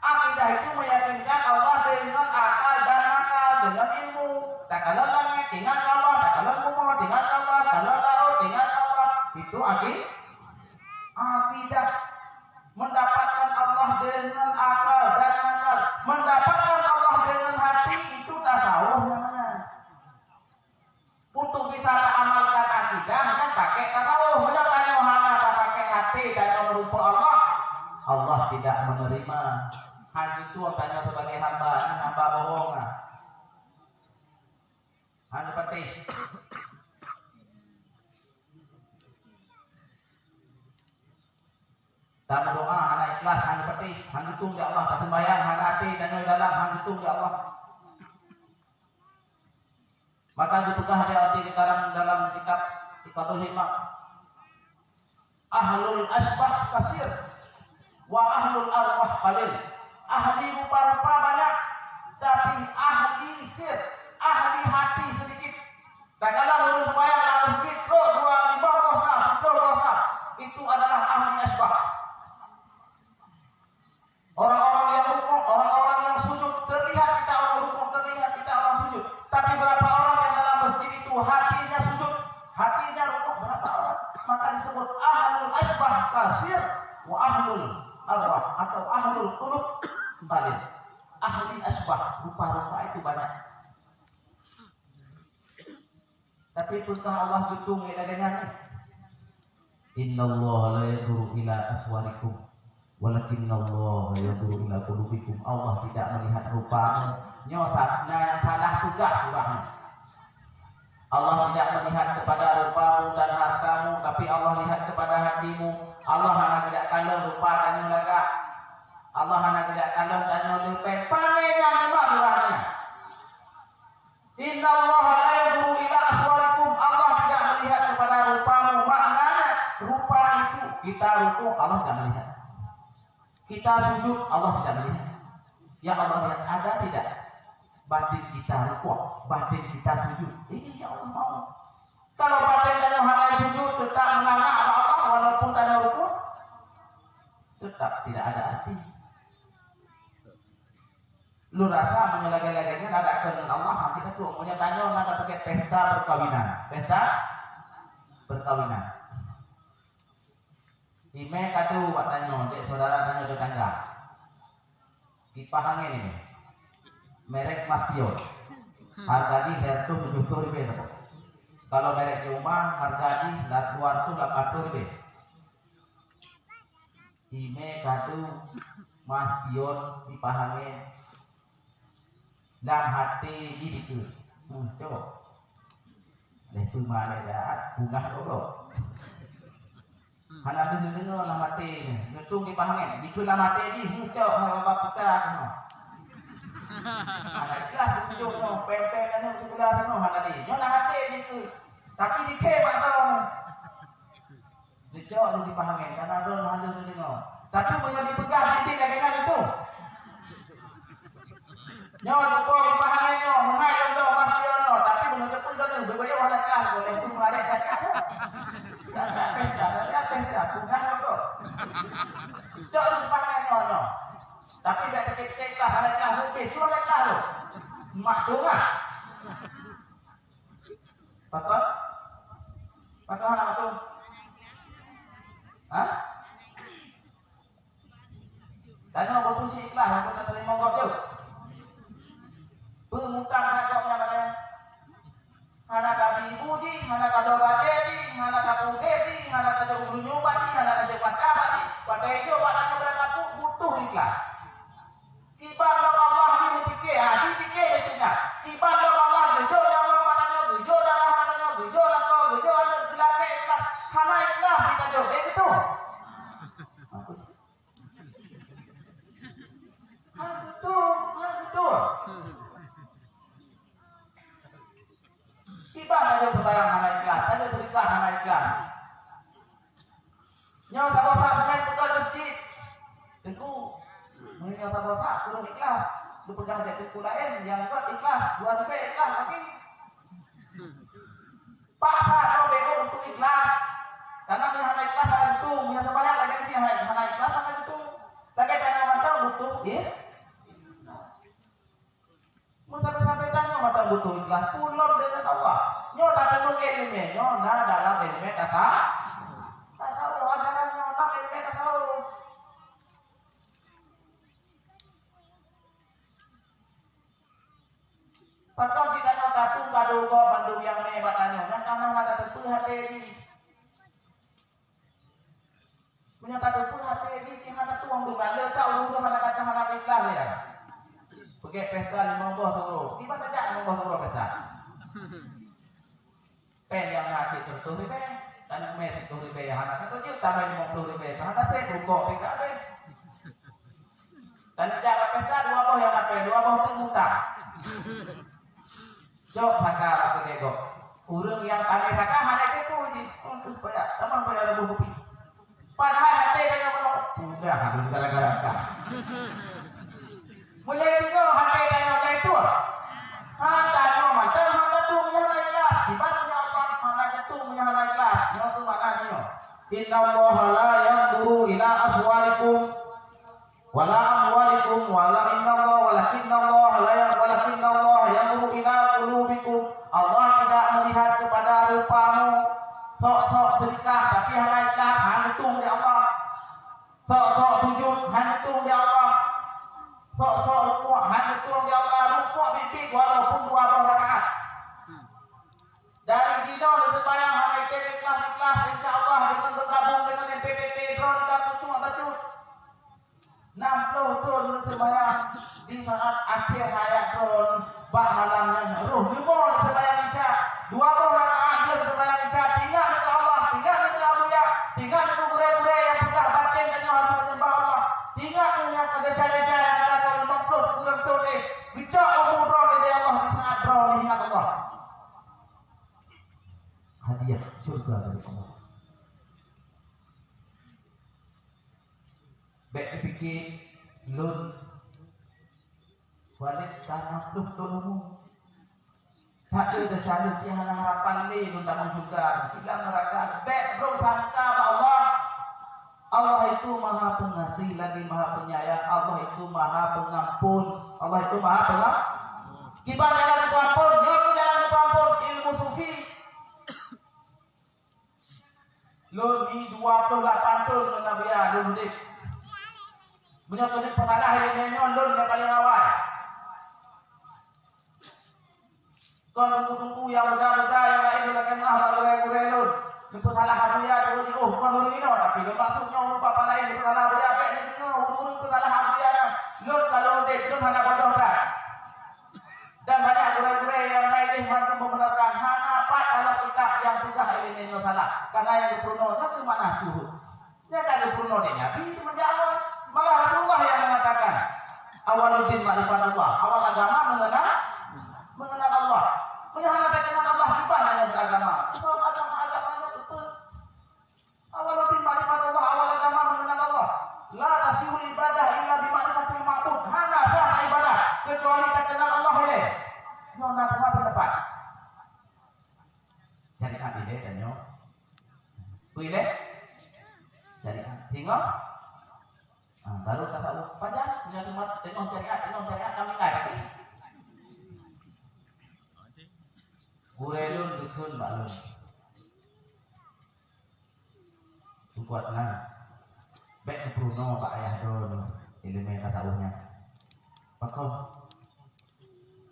Akidah itu meyakinkan Allah dengan akal dan nakal, dengan ilmu. Takalon langét, ingat Allah, takalon bumoe, ingat Allah, takalon laôt, ingat Allah. Itu aki-, akidah. Mendapatkan Allah dengan akal dan nakal. Mendapatkan Allah dengan hati, itu tasawuf namanya. Untuk bisa taamalkan akidah, nyan pakai tasawuf. Meunyoe tanyoe hana tapakai até tanyoe meureumpok Allah, Allah tidak menerima. Hana jitueng tanyoe sebagai hamba, nyan hamba bohong, ah. Hana patéh. Lam doa hana ikhlas, hana patéh, hana geutueng di Allah, taseumbahyang hana até, tanyoe dalam hana geutueng di Allah. Maka geupeugah di arti dalam, dalam kitab Iqadul Himam, "Ahlul asbah kasir, wa ahlul arwah qalil." Ahli rupa-rupa banyak, tapi ahli sir, ahli hati sedikit. Takalon ureuëng sembahyang lam masjid, trok dua limong boh sa, siplôh boh sa, itu adalah ahli asbah. Orang-orang yang rukuk, orang-orang yang sujud, terlihat kita orang rukuk, terlihat kita orang sujud. Tapi berapa orang yang dalam masjid itu hatinya sujud, hatinya rukuk, berapa orang? Maka disebut ahlul asbah kasir, wa ahlul arwah atau ahlul qulub qalil. Ahli asbah, rupa-rupa itu banyak. Tapi peukah Allah geutueng lagée nyan? "Innallaha la yanzuru ila suwarikum, walakinnallaha yanzuru ila qulubikum." Allah tidak melihat rupamu. Nyoe sa-, na nyang salah peugah ureuëng. Allah tidak melihat kepada rupamu dan hartamu, tapi Allah lihat kepada hatimu. Allah hana geujak kalon rupa tanyoe lagak. Allah hana geujak kalon tanyoe leupeng. Pane nyang iman ureuëng nyan. "Innallaha la yanzuru ila suwarikum." Allah tidak melihat kepada rupamu. Maknanya, rupa itu, kita rukuk, Allah tidak melihat. Kita sujud, Allah tidak melihat. Yang Allah lihat ada tidak batin kita rukuk, batin kita sujud. Ini yang Allah mau. Kalau batin tanyoe hana sujud, tetap meulangak bak Allah walaupun tanyoe rukuk, tetap tidak ada arti. Lôn rasa meunyoe lagée-lagée nyan ada keu ngon Allah, hana tatueng. Meunyoe tanyoe na tapeugét pesta perkawinan, pesta perkawinan. Imé kadu bak tanyoe, dek saudara tanyoe tetangga. Kipah angén ini. Merek Maspion. Harga jih seratus tujuh puluh ribu. Kalau merek di rumah, harga jih dua ratus lapan puluh ribu. Imé kadu Maspion kipah angén. Lam até jih dikeue, "Muncok." Lé teuma lé dak, bungah gogoh. Hana lé neudeungoe lam até nyoe, neutueng kipah angén. Dikeue lam até jih, "Muncok, hai babah puta keunoe." Hana ikhlas tunjok nyoe, pèng-pèng aneuk sikula keunoe hana lé. Nyoe lam até jih dikeue. Tapi dikeue mak droe nyoe. Geucok lé kipah angén, karena droe hana lé deungoe. Tapi meunyoe jipeugah titik lagèe nyan itu. Nyoe teupeue kipah angén nyoe, meuhai lom droe, meuhai lom droe. Tapi meunyoe teupeue droe, beubayoe hana kah, boleh tu meuhai dah kah. Dah tak pesta, dah tak pesta, bukan apa. Cok lé kipah angén nyoe, nyoe. Tapi dak kecek-kecek lah, hana kah, habéh, cuma dah kah tu. Mak tu lah. Patut? Patut hana patut? Hah? Tanyoe beutôi si ikhlas, aku tak terima kau tu. Peumutang hak kau nyan ada. Hana tabi ibu jih, hana tadoe bajèe jih, hana tapeudeh jih, hana tajok geurunyueng bak jih, hana tajok mata bak jih, padahai jok bak tanyoe beulatapuk butuh ikhlas. Kiban lom Allah ni meupiké, ha, jipiké lé teuma. Kiban lom Allah geujok nyawöng bak tanyoe, geujok darah bak tanyoe, geujok lakoe, geujok aneuk, geulakèe ikhlas. Hana ikhlas di tanyoe, eh, beutôi? Ha, beutôi, ha, beutôi. Kiban tajok seumbahyang hana ikhlas, tajok sedekah hana ikhlas. Nyoe saboh saat seumén peugah keu cit. Teungku, meunyoe saboh saat kureueng ikhlas, geupeugah lé teungku laén nyang gèt ikhlas, dua ribèe ikhlas lagi. Paksa droe beuet untuk ikhlas. Karena meunyoe hana ikhlas hana geutueng, meunyoe seumbahyang lagèe nyan hana, hana ikhlas hana geutueng. Lagèe tanyoe mantong butuh, ya. Meusabe-sabe tanyoe mantong butuh ikhlas, peue lom deungon Allah. Nyoe tateumeung ileumèe nyoe na dalam ileumèe tasa-, tasawuf, ajaran nyoe na ileumèe tasawuf. Pakon si tanyoe tapeugah doa bandum nyang mè bak tanyoe, nyang kana hana tateupeue até jih. Meunyoe tateupeue até jih, jih hana tueng deungon le ka ureueng hana kata hana ikhlas ya. Peugèt pesta limong boh suro. Kiban tajak limong boh suro pesta. Pèng nyang na cit seratus ribèe. Aneuk mè siploh ribèe, hana satu juta, mè limong ploh ribèe, hana sép rukok pih ka abéh. Dan jak bak pesta dua boh nyang lapèe, dua boh teuk buta. Cok saka bak keude gob. Ureueng nyang tamè saka hana jiteupeue jih. Untuk payah, tamah payah leuboh kupi. Padahai até tanyoe meunoe, peugah habéh gara-gara ka. Meunyoe itu até tanyoe na itu. Ha, tanyoe macam hana tueng meunyoe hana ikhlas. Ibarat meunyoe Allah hana tueng meunyoe hana ikhlas. Nyoe tu makna nyoe. Innallaha la yanzuru ila aswarikum wala amwalikum wala innallaha walakinnallaha la ya-, walakinnallaha yanzuru ila qulubikum. Allah tidak melihat kepada rupamu. Sok-sok sedekah tapi hana ikhlas, hana tueng di Allah. Sok-sok sujud, hana tueng di Allah. Sok-sok rukuk, hana tueng di Allah. Rukuk biet-biet walaupun dua boh rakaat. Dari jinoe lé seumayang hana item ikhlas-ikhlas, insya Allah deungon beugabong deungon M P P T droeneuh ka khusyuk bacut. Nam ploh thon lé seumayang di saat akhé hayat droeneuh bak malam nyan roh leumo lé seumayang Isya. Dua boh rakaat lé seumayang Isya, tinggai keu Allah, tinggai keu Abuya, tinggai keu gurée-gurée nyang peugah batén tanyoe harôh meunyeumah Allah. Tinggai keu nyang desya-desya nyang ada limong ploh kureueng thon lé. Geucok umu droeneuh lé Allah di saat droeneuh ingat Allah. Hadiah syurga dari Allah. Bék neupike lôn Walid ka na ploh thon umu. That-that desya lôn cit hana harapan lé lôn tamong syurga, silam neuraka. Bék brok sangka bak Allah. Allah itu Maha Pengasih lagi Maha Penyayang. Allah itu Maha Pengampun. Allah itu Maha Pengampun. Kiban jalan geupeuampon, nyoe jalan geupeuampon, ilmu sufi. Lôn nyoe dua ploh lapan thon ngon Abuya lôn udép. Meunyoe keuneuk peusalah ilée nyoe, lôn nyang paleng awai. Kon teungku-teungku nyang muda-muda nyang laén lôn lakée meu'ah bak gurée-gurée lôn. Neupeusalah Abuya di oh kon ureueng inoe, tapi lôn maksud nyoe ureueng papa laén neupeusalah Abuya, bék neudeungoe ureueng-ureueng peusalah Abuya nyan. Lôn ka lôn udép, lôn hana bodoh that. Dan banyak gurée-gurée nyang laén deh mandum membenarkan hana pat dalam kitab nyang peugah ilée nyoe salah. Karena nyang geupeurunoe nyan keu makna syuhud. Nyang ka geupeurunoe dek Nabi seumenjak awai. Malah Rasulullah nyang mengatakan, "Awaluddin ma'rifatullah." Awal agama mengenal, mengenal Allah. Meunyoe hana takenal Allah, kiban hana beragama. Sebab agama-agama nyan beutôi. Awaluddin ma'rifatullah, awal agama mengenal Allah. La tasihul ibadah illa bi ma'rifatil ma'bud. Hana sah ibadah kecuali takenal Allah ilée. Nyoe na dua pendapat. Syariat ilée dan nyoe. Peue ilée? Syariat. Singoh? Ah, baru tasawuf. Pajan? Nyoe cuma tengok syariat, tengok syariat kami ngai tadi. Gurée lôn geukheun bak lôn. Buet na. Bék neupeurunoe bak ayah droeneuh ileumèe tasawuf nyan. Pakon?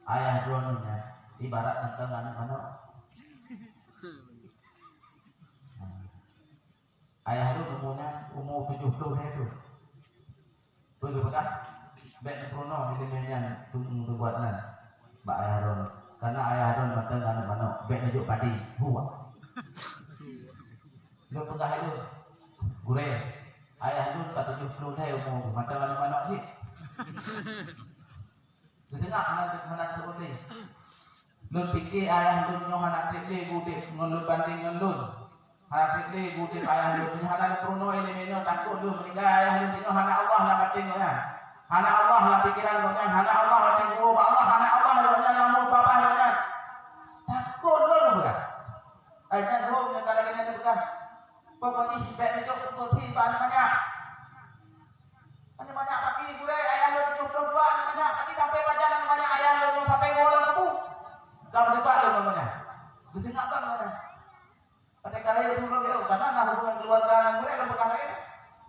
Ayah droeneuh nyan ibarat mantong aneuk manok. Ayah lôn umu nyan umu tujoh ploh lhèe thon. Peue geupeugah? Bék neupeurunoe ileumèe nyan tu-, teubuet nan bak ayah lôn. Karena ayah lôn mantong aneuk manok, bék neujok padé. Buet. Lôn peugah lôn, "Gurèe, ayah lôn ka tujoh ploh lhèe umu, mantong aneuk manok cit." Geuseungab hana, hana teuôt lé. Lôn pike ayah lôn nyoe hana trép lé udép ngon lôn bandeng ngon lôn. Hana trép lé udép ayah lôn nyoe, hana geupeurunoe ileumèe nyoe, takot lôn meuninggai ayah lôn nyoe hana Allah lam batén gobnyan. Hana Allah lam pikeran gobnyan, hana Allah lam geuwoe bak Allah, hana Allah gobnyan lam mulut babah gobnyan. Takot lôn peugah. Ai nyan lôn nyang ka lagèe nyan peugah. Pokok jih bèk neujok peuti bak aneuk manyak. Aneuk manyak paki gurèe ayah lôn tujoh ploh dua aneuk manyak, paki sampai pajan aneuk manyak ayah lôn nyoe sampai geuwoe lam kubu. Ka meudebat lôn ngon gobnyan. Geuseungab ban gobnyan. Watèe ka lhèe ureueng lôn, karena na hubungan keluarga ngon gurèe lôn peugah lagèe nyan.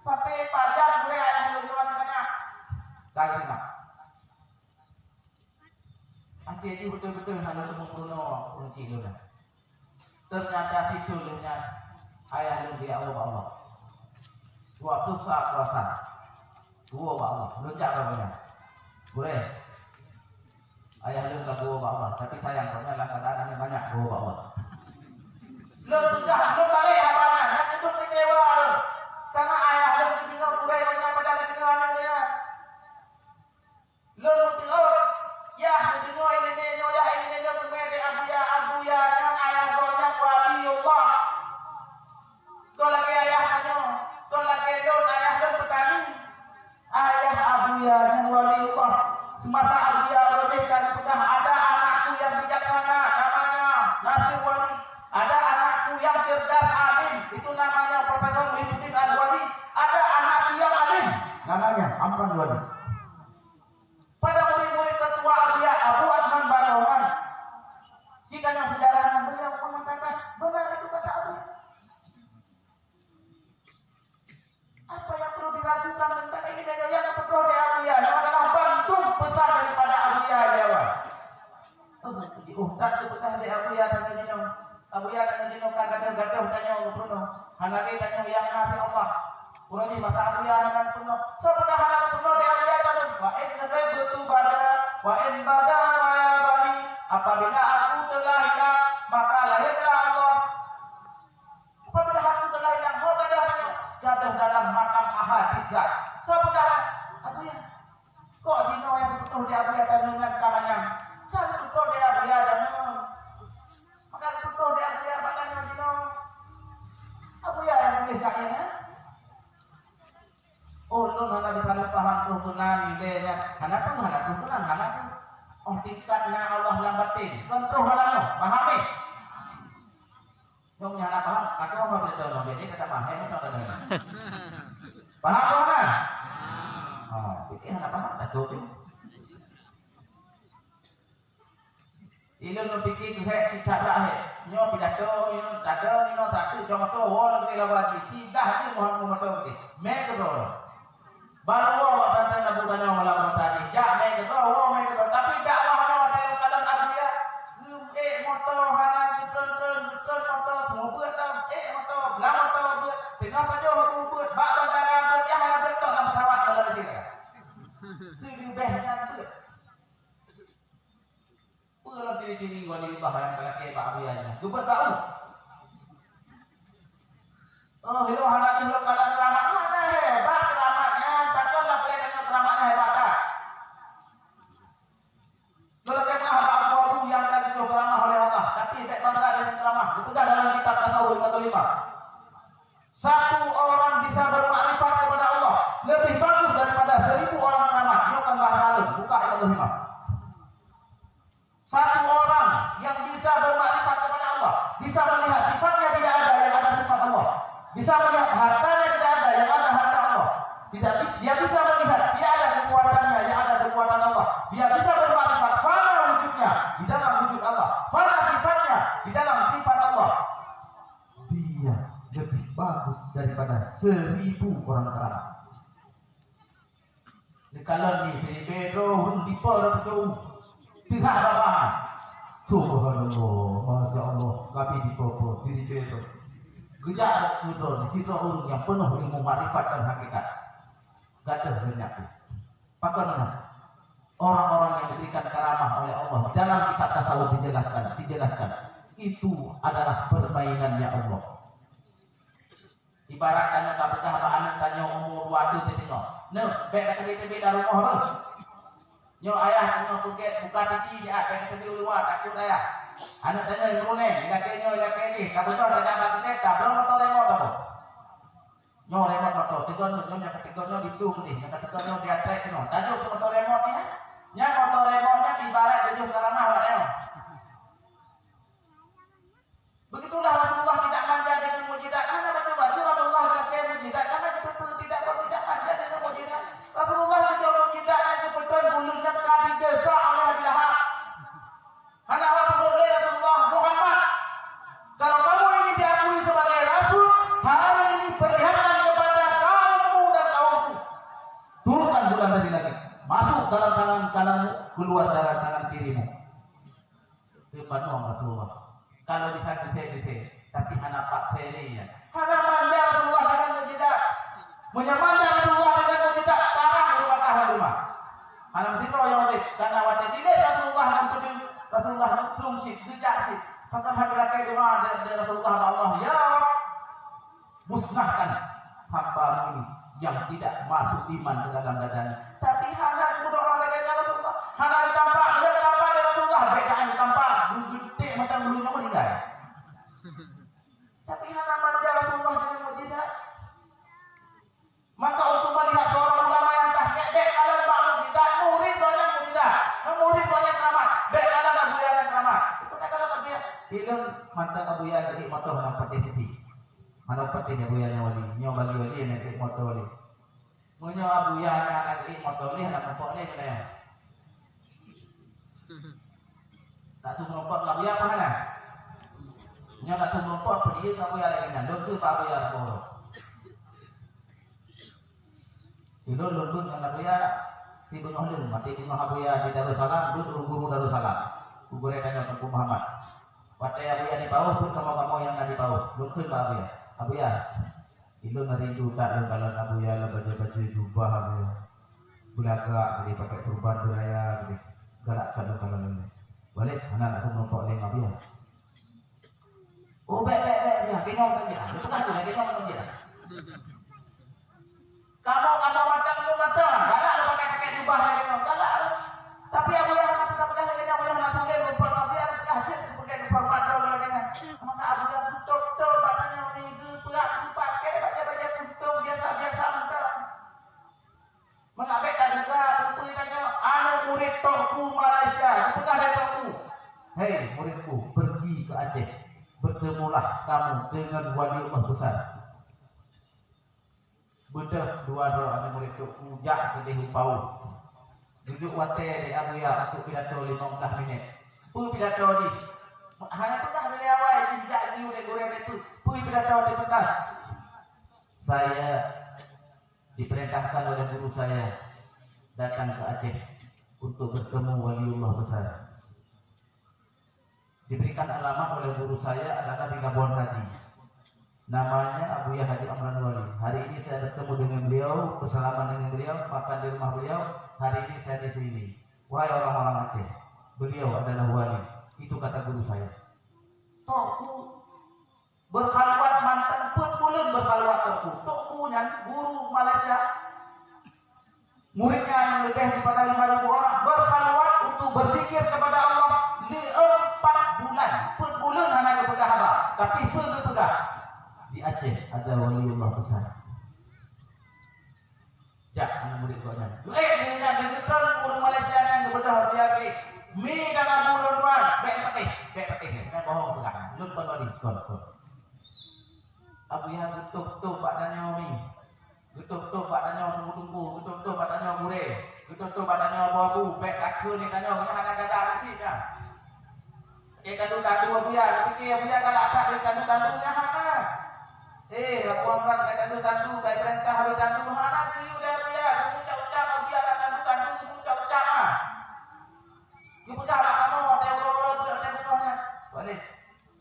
Sampai pajan gurèe ayah lôn nyoe aneuk manyak. Ka geuseungab. Akhé jih beutôi-beutôi hana lôn meurunoe ureueng chik lôn nyan. Teunyata sithôn lheueh nyan ayah lôn geujak woe bak Allah. Dua ploh sa puasa. Geuwoe bak Allah. Lôn jak bak gobnyan. Gurèe. Ayah lôn ka geuwoe bak Allah, tapi sayang gobnyan lam keuadaan aneuk manyak geuwoe bak Allah. Lôn peugah, lôn balek haba Alim, itu namanya Profesor Muhyiddin Al-Wali. Ada anak beliau alim, namanya Amran Wali. Pada murid-murid tertua Abuya, Abu Adnan Balongan. Jika yang sejarah yang beliau mengatakan, benar itu kata Abuya. Apa yang perlu diragukan tentang ini dan yang betul di Abuya? Yang adalah bantu besar daripada Abuya di awal. Oh, di Ustaz tu peugah lé Abuya tanyoe jinoe. Abuya tanyoe jinoe ka gadoh-gadoh tanyoe peurunoe. Hana lé tanyoe nyang na fi Allah. Peurunoe jih masa Abuya hana peurunoe. Soe peugah hana peurunoe lé Abuya tanyoe? Wa in ghibtu bada, wa in bada ya bani. Apabila aku telah hilang, maka lahirlah Allah. Apabila aku telah hilang, ho gadoh tanyoe? Gadoh dalam makam ahadizat. Soe peugah? Abuya. Kok jinoe nyang geupeutôh di Abuya tanyoe nyan ka manyang? Ka geupeutôh di Abuya tanyoe. Maka geupeutôh di Abuya bak tanyoe jinoe. Abuya nyang tuléh sagai nyan. Oh, lôn hana geutanyoe paham troh keunan ilée nyan. Hana peue, hana troh keunan, hana peue. Oh, tingkat na Allah lam batin. Kon troh malam nyoe, paham, eh? Nyang hana paham, kata Allah betul, jadi kata paham, eh, betul, betul. Paham, paham, kan? Oh, jadi hana paham, tak tahu tu. Ilôn lôn pike keu hék cit that brat hék. Nyoe pidato, nyoe tadong, nyoe satu, cuma tu, woe lôn keu laba jih. Sidah jih mohon meumoto pike. Mé keudroe. Baru woe bak santri Abu Daniel malam rota jih. Jak mé keudroe, woe mé keudroe. Tapi dakwah nyoe watée lôn kalon Abu ya. Geum ék moto hana geutreun-treun, geutreun moto, seumeubeuet lam ék moto, blah moto beuet. Teungoh pajoh beuet, bak bandara beuet, nyang hana beuet tok lam pesawat dalam Mesir. Seuleubeh nyan beuet. Peue lom ciri-ciri waliullah nyang talakée bak Abuya nyan? Geubeuet bak u. Oh, ilôn hana deuh lôn kalon keuramat. Hana hebat keuramat nyan, pakon lapée tanyoe keuramat nyan hebat that. Lôn lakée meu'ah bak Abu-abu nyang ka geucok keuramah oleh Allah, tapi bék bangga deungon keuramah. Geupeugah dalam kitab Tasawuf Iqamatul Himam. Satu orang bisa bermakrifat kepada Allah lebih bagus daripada seribu orang keramat. Nyoe kan bahasa halus, buka Iqamatul Himam. Satu orang yang bisa bermakrifat kepada Allah, bisa melihat sifatnya tidak ada yang ada sifat Allah, bisa melihat hartanya tidak ada yang ada harta Allah, tidak bis- dia bisa melihat tiada kekuatannya yang ada kekuatan Allah, dia bisa bermakrifat fana wujudnya di dalam wujud Allah, fana sifatnya di dalam sifat Allah. Dia lebih bagus daripada seribu orang keramat. Neukalon jih, siribée droe ureuëng dipo lam pucok u. Teuhah babah. Subhanallah, masya Allah, Nabi dipo-po, siribée droe. Geujak rot keu droe, sidroe ureuëng nyang peunoh ilmu makrifat dan hakikat. Gadoh nyan nyak. Pakon meunan? Orang-orang yang diberikan karamah oleh Allah dalam kitab tasawuf dijelaskan, dijelaskan. Itu adalah permainannya Allah. Ibarat tanyoe tapeugah bak aneuk tanyoe umu dua thôn teudeungoe, "Neuk, bék kateubiet-teubiet lam rumoh beuh. Nyoe ayah tanyoe peugét buka TV di ateueh, bék kateubiet u luwa, takot ayah." Aneuk tanyoe meurunéng, ilakée nyoe, ilakée jih, ka beutôi tajak bak keudè, tabloe moto remot saboh. Nyoe remot moto, teugon nyoe, nyoe nyang kateugon nyoe di plueng deh, nyang kateugon nyoe di ateueh keunoe. Tajok moto remot nyan, nyan moto remot nyan ibarat jeuet karamah bak tanyoe. Begitulah Rasulullah tidak manja dengan mukjizat. Hana bacut-bacut Rasulullah geulakée mukjizat, karena betul tidak, tidak manja dengan mukjizat. Rasulullah juga mukjizatnya kebetulan bulunya ka digeusa oleh Abi Lahab. Hana Rasulullah, Rasulullah Muhammad, kalau kamu ingin diakui sebagai rasul, hari ini perlihatkan kepada kaummu dan kaumku. Turunkan bulan dari langit, masuk dalam tangan kananmu, keluar dalam tangan kirimu. Teupeunong Rasulullah. Kalau bisa geuseue-geuseue, tapi hana pat seue lé nyan. Hana manja Rasulullah dengan mukjizat. Meunyoe manja Rasulullah dengan mukjizat, tarang ureuëng Makkah lam teuma. Hana meusidroe nyang udeb, karena watée dilèe Rasulullah lam peudeueng, Rasulullah neupeudeueng cit, geujak cit. Pakon hana geulakée doa dari, dari Rasulullah bak Allah, "Ya Rabb, musnahkan hamba-Mu ini yang tidak masuk iman ke dalam dadanya." Tapi hana meudoa lagée nyan Rasulullah. Hana geutampak, geutampak lé Rasulullah, bék geutampak, geutek mantong bulu nyoe meuninggai. Tapi hana manja Rasulullah dengan mukjizat. Maka untuk melihat seorang ulama yang tahqiq, bék kalon bak mukjizat, murit banyak mukjizat, murit banyak keramat, bék kalon Abuya nyang keramat. Itu nak kalon Abuya. Ilôn mantong Abuya jadi moto nyang patéh putih. Hana pati nyoe Abuya nyoe wali. Nyoe bagi wali, nyoe klik moto wali. Meunyoe Abuya nyoe hana klik moto lé, hana muphom lé keunoe. Nak su meurumpok ngon Abuya apa hana? Nyoe nak su meurumpok, peue dia Abuya lagèe nyan? Lôn keu Abuya Abuya. Ilôn lôn beuet ngon Abuya, si beungoh leueng, maté beungoh Abuya di Darussalam, beuet u guru Darussalam. Gurèe tanyoe Teungku Muhammad. Watèe Abuya di Pauh, beuet kamoe-kamoe nyang na di Pauh. Lôn kheun bak Abuya, "Abuya, ilôn rindu that lôn kalon Abuya lam bajèe-bajèe jubah Abuya. Beulagak geude, pakèk turban beuraya geude. Galak that lôn kalon lôn." Walét hana laju meurumpok lé ngon Abuya. Oh, bèk, bèk, bèk, bèk, keunong saja. Dia peugah tu, keunong saja. Kamoe, kamoe mantong, lôn mantong. Galak lôn pakai-pakai jubah lagèe nyoe. Galak lôn. Tapi Abuya hana peugah-peugah lagèe nyoe, Abuya hana tuléh lôn peugah, Abuya peugah jeuet keu peugah depan mata lagèe nyan. Maka Abuya beutôi-beutôi bak tanyoe ni geupeugah, geupakai bajèe-bajèe kuntông biasa-biasa mantong. Maka bèk taduga, peue tanyoe, aneuk murit Teungku Malaysia, geupeugah lé Teungku, "Hei muridku, pergi ke Aceh, bertemulah kamu dengan wali Allah besar." Beudôh dua droe aneuk murit Teungku jak keudeh u Pauh. Geujok watèe lé Abuya untuk pidato limong blah minèt. Peue pidato jih? Hana peugah dari awai jih jak geuyue lé gurèe lé peue. Peue pidato di pentas? Saya diperintahkan oleh guru saya datang ke Aceh untuk bertemu waliullah besar. Diberikan alamat oleh guru saya adalah di Labuan Haji. Namanya Abuya Haji Amran Wali. Hari ini saya bertemu dengan beliau, bersalaman dengan beliau, makan di rumah beliau. Hari ini saya di sini. Wahai orang-orang Aceh, beliau adalah wali. Itu kata guru saya. Teungku berkhaluwat mantong, peuet buleuen berkhaluwat Teungku. Teungku nyan guru Malaysia. Muridnya yang lebih daripada lima ribu orang berkhaluwat untuk berzikir kepada Allah di empat bulan. Peuet buleuen hana geupeugah haba, tapi peue geupeugah? Di Aceh ada waliullah besar. Jak aneuk murit gobnyan. Geuék nyan, geutrön ureueng Malaysia nyan geubeudôh Abuya geuék. Mi dan Abu lôn tuan, bèk patéh, bèk patéh. Nyan bohong peugah. Lôn kon wali, kon, kon. Abuya geutôp-tôp bak tanyoe mi. Geutôp-tôp bak tanyoe teungku-teungku, geutôp-tôp bak tanyoe gurèe, geutôp-tôp bak tanyoe abu-abu, bèk takheun lé tanyoe, nyan hana gada cit nyan. Keu tandu-tandu Abuya, geupike Abuya galak that lé tandu-tandu nyan hana. Eh, Abu Amran ka tandu-tandu, ka ipeurintah lé tandu, hana geuyue lé Abuya, geucak-ucak Abuya ka tandu-tandu, geucak-ucak ah. Geupeugah bak kamoe, watèe uroe-uroe beuet, watèe beungoh nyan. Walét,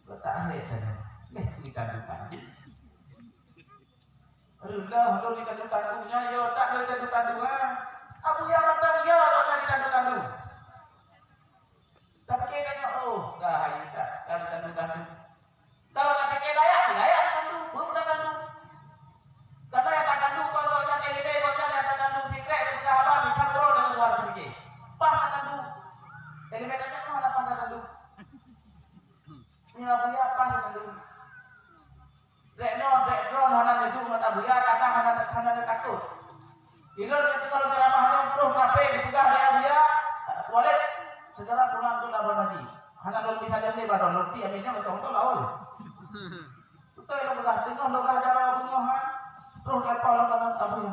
geutak hé tanyoe, bèk keu tandu-tandu. Reuloh lôn di tandu-tandu nyan, yo that lôn di tandu-tandu, ha. Abuya mantong yo lôn nyan di tandu-tandu. Tapi keu tanyoe, oh, ka hayeue that, ka di tandu-tandu. Kalau tapike layak, layak tandu, peue meunan tandu. Karena nyang tandu kon gobnyan, élémé gobnyan nyang tandu sikrek geupeugah haba, meukat uroe dan luwa tapike. Paih tandu. Élémé tanyoe hana paih tandu. Nyoe Abuya paih tandu. Rek nyoe, rek droe hana neuduek ngon Abuya, kadang hana, hana neutakot. Ilôn nyang teungoh lôn ceuramah nyoe troh kaphé geupeugah lé Abuya, "Walid, segera pulang ke Labuan Haji." Hana lôn bisa lôn lé baroe, lôn tiek aminyan mantong-mantong laôt. Beutôi lôn peugah, teungoh lôn rasa jaroe beungoh nyan, troh telepon lôn keunan Abuya.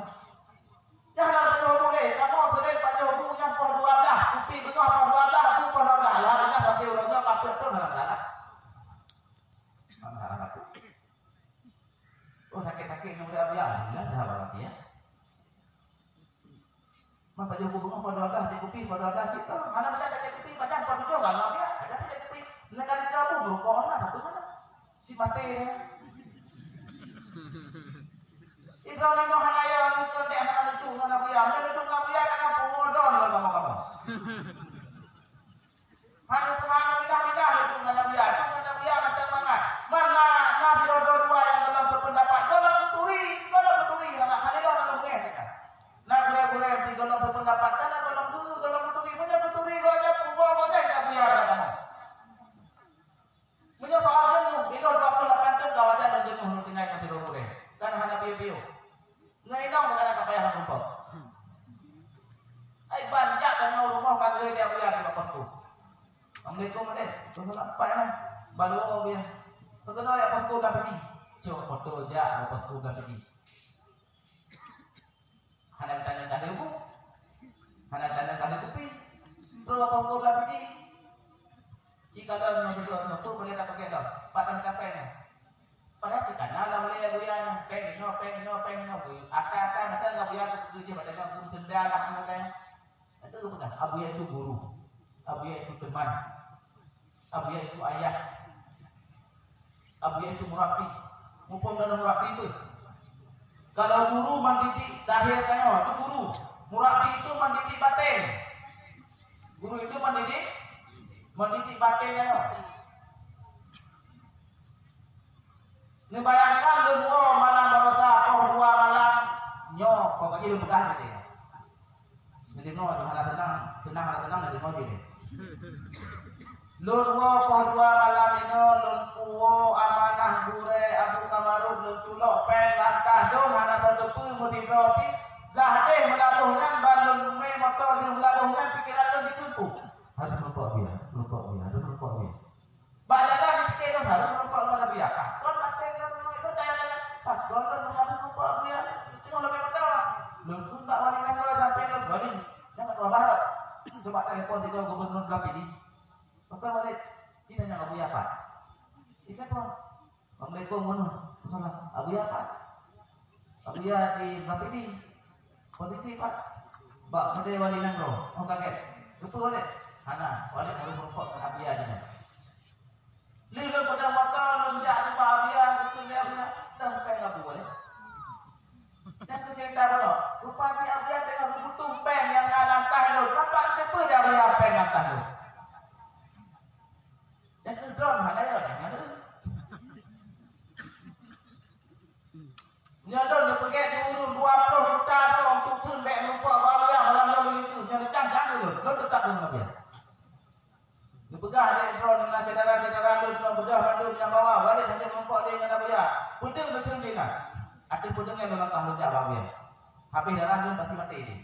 Nyan hana pajoh bu lé, kamoe sering pajoh bu nyan poh dua blah, kupi beungoh poh dua blah, bu poh dua blah. Alhamdulillah, tapi ureueng nyoe ka peuet thon hana salah. Hana salah. Oh, sakét-sakét nyoe udah, alhamdulillah, dah mati ya. Man pajoh bu beungoh poh dua blah, cek kupi poh dua blah cit. Oh, hana beujalan cek kupi, pajan poh tujoh ka mati ya. Ada cek kupi. Nengah di kabu, rukok hana, satu mana? Si maté dia. Ibrahim nyoe hana ya, nyoe keuneuk hana neuduek ngon Abuya. Nyoe neuduek ngon Abuya, kana pungo droe ngon kamoe-kamoe. Hana, hana milah-milah neuduek ngon Abuya, duek ngon Abuya mantong mangat. Man na, na sidroe-droe dua nyang gohlom beupeundapat, gohlom geuturi, gohlom geuturi, hana, hana lôn beungèh saja. Na gurèe-gurèe si gohlom beupeundapat, kana gohlom geu-, gohlom geuturi, meunyoe geuturi gohlom nyan, pungo gohlom nyan, Abuya kana kamoe. Meunyoe soal jeuneuh, ilôn dua ploh lapan thon ka wajar lôn jeuneuh lôn tinggai ngon sidroe gurèe. Kan hana piôh-piôh. Ngon inong ka na ka payah meurumpok. Ai ban jak tanyoe rumoh ka geureuja buya di Lampôh Ku. Assalamualaikum, Adé. Assalamualaikum, Pak, ya. Balu, ya. Peugah ya, Lampôh Ku dah pergi. Cok moto jak bak posko Blang Pidi. Hana tanyong ka lheueh bu. Hana tanyong ka lheueh kupi. Trok posko Blang Pidi. Ci kalon nyoe beutôi nyoe, peue boleh tapakai lom. Pat dan kapéng nyoe. Padahai sikana lam lé buya nyoe, péng inoe, péng inoe, péng inoe. Akai-akai masa ngon buya keu jih pada nyoe, sendal lah ngon buya nyoe. Itu bukan. Abuya itu guru. Abuya itu teman. Abuya itu ayah. Abuya itu murabbi. Muphom dan murabbi itu. Kalau guru mendidik zahir tanyoe, itu guru. Murabbi itu mendidik batin. Guru itu mendidik, mendidik batin tanyoe. Neubayangkan lôn woe malam baroesa poh dua malam nyoe, poh pagi lôn peugah tadi. Neudeungoe, hana teunang, teunang hana teunang, neudeungoe jih. Lôn woe poh dua malam inoe, lôn puwoe amanah gurée Abu Kamarut, lôn culok péng langkah lôn hana tateupeue meutidroe pih, blah deh meulaboh nyan ban lôn mé moto lheueh meulaboh nyan pikeran lôn dikeue. Harôh meurumpok buya, meurumpok buya, harôh meurumpok buya. Bak jalan dipike lôn harôh meurumpok ngon Abuya. Pakon bateng lôn nyoe lôn tanya-tanya, pakon lôn harôh meurumpok Abuya? Teungoh lôn meudoa. Lôn kheun bak wali nanggroe sampéng lôn, "Wali, jangan dua barok. Coba telepon sigoe gubunur Blang Pidi." Pakon wali? Ditanya Abuya pat. Ditelepon. "Assalamualaikum, Gubunur." "Salam." "Abuya pat?" "Abuya di Blang Pidi." "Posisi pat?" "Bak keudè wali nanggroe." Oh, kaget. "Keupeue wali?" "Hana, wali harôh meurumpok ngon Abuya jinoe." Lheueh lôn peugah moto, lôn jak nibak Abuya, geukheun lé Abuya, "Deuh péng Abu wali." Nyan keuh ceurita bunoe. Rupa jih Abuya teungoh geubutuh péng nyang na lam tas lôn. Nampak teupeue di Abuya péng lam tas lôn. Nyan keuh droen hana nyan. Nyoe lôn neupeugét di ureueng dua ploh juta droe untuk kheun bèk meurumpok bak Abuya malam nyoe begitu. Nyoe neucang-cang lôn. Lôn teutap lôn ngon Abuya. Neupeugah lé droe ngon syedara-syedara lôn nyoe beudôh mandum nyang bawa, "Walét hanjeuet meurumpok lé ngon Abuya." Peudeueng beutôi lé na. Ateueh peudeueng nyan lôn lantang lôn jak bak Abuya. Habéh darah lôn pasti maté lé.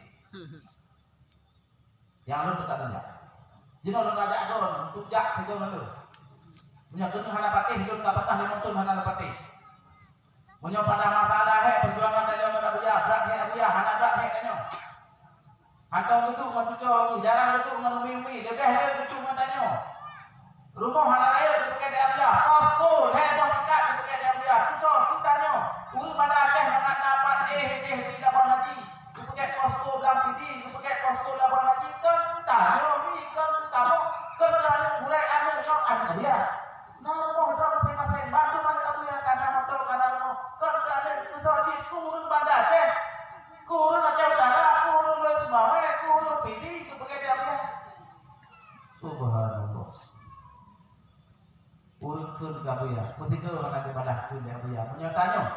Nyang lôn teuka nyan. Jinoe lôn ajak droe untuk jak sigoe ngon lôn. Meunyoe keuneuk hana patéh, lôn ka peugah limong thon hana lôn patéh. Meunyoe pada masalah hék peujuangan tanyoe ngon Abuya, brat hék Abuya, hana brat hék tanyoe. Hantom geuduek ngon cucoe, jarang geuduek ngon umi-umi, leubeh le geuduek ngon tanyoe. Rumoh hana rayeuk geupeugét di Abuya, posko lhèe boh tingkat geupeugét di Abuya. Keu soe? Keu tanyoe. Ureueng Banda Aceh mangat na pat éh, éh di Labuan Haji. Geupeugét posko Blang Pidi, geupeugét posko Labuan Haji, kon keu tanyoe, kon keu kamoe, kon keu aneuk gurèe, aneuk nyoe, aneuk Abuya. Na rumoh droe maséng-maséng, bandum aneuk Abuya, ka na moto, ka na rumoh, kon keu aneuk, keu soe cit, keu ureueng Banda Aceh, keu ureueng Aceh Utara, keu ureueng Lueng Seumawé, keu ureueng Pidi, geupeugét di Abuya. Subhanallah. Ureueng kheun keu Abuya, meusigoe hana geupadah kheun lé Abuya. Meunyoe tanyoe,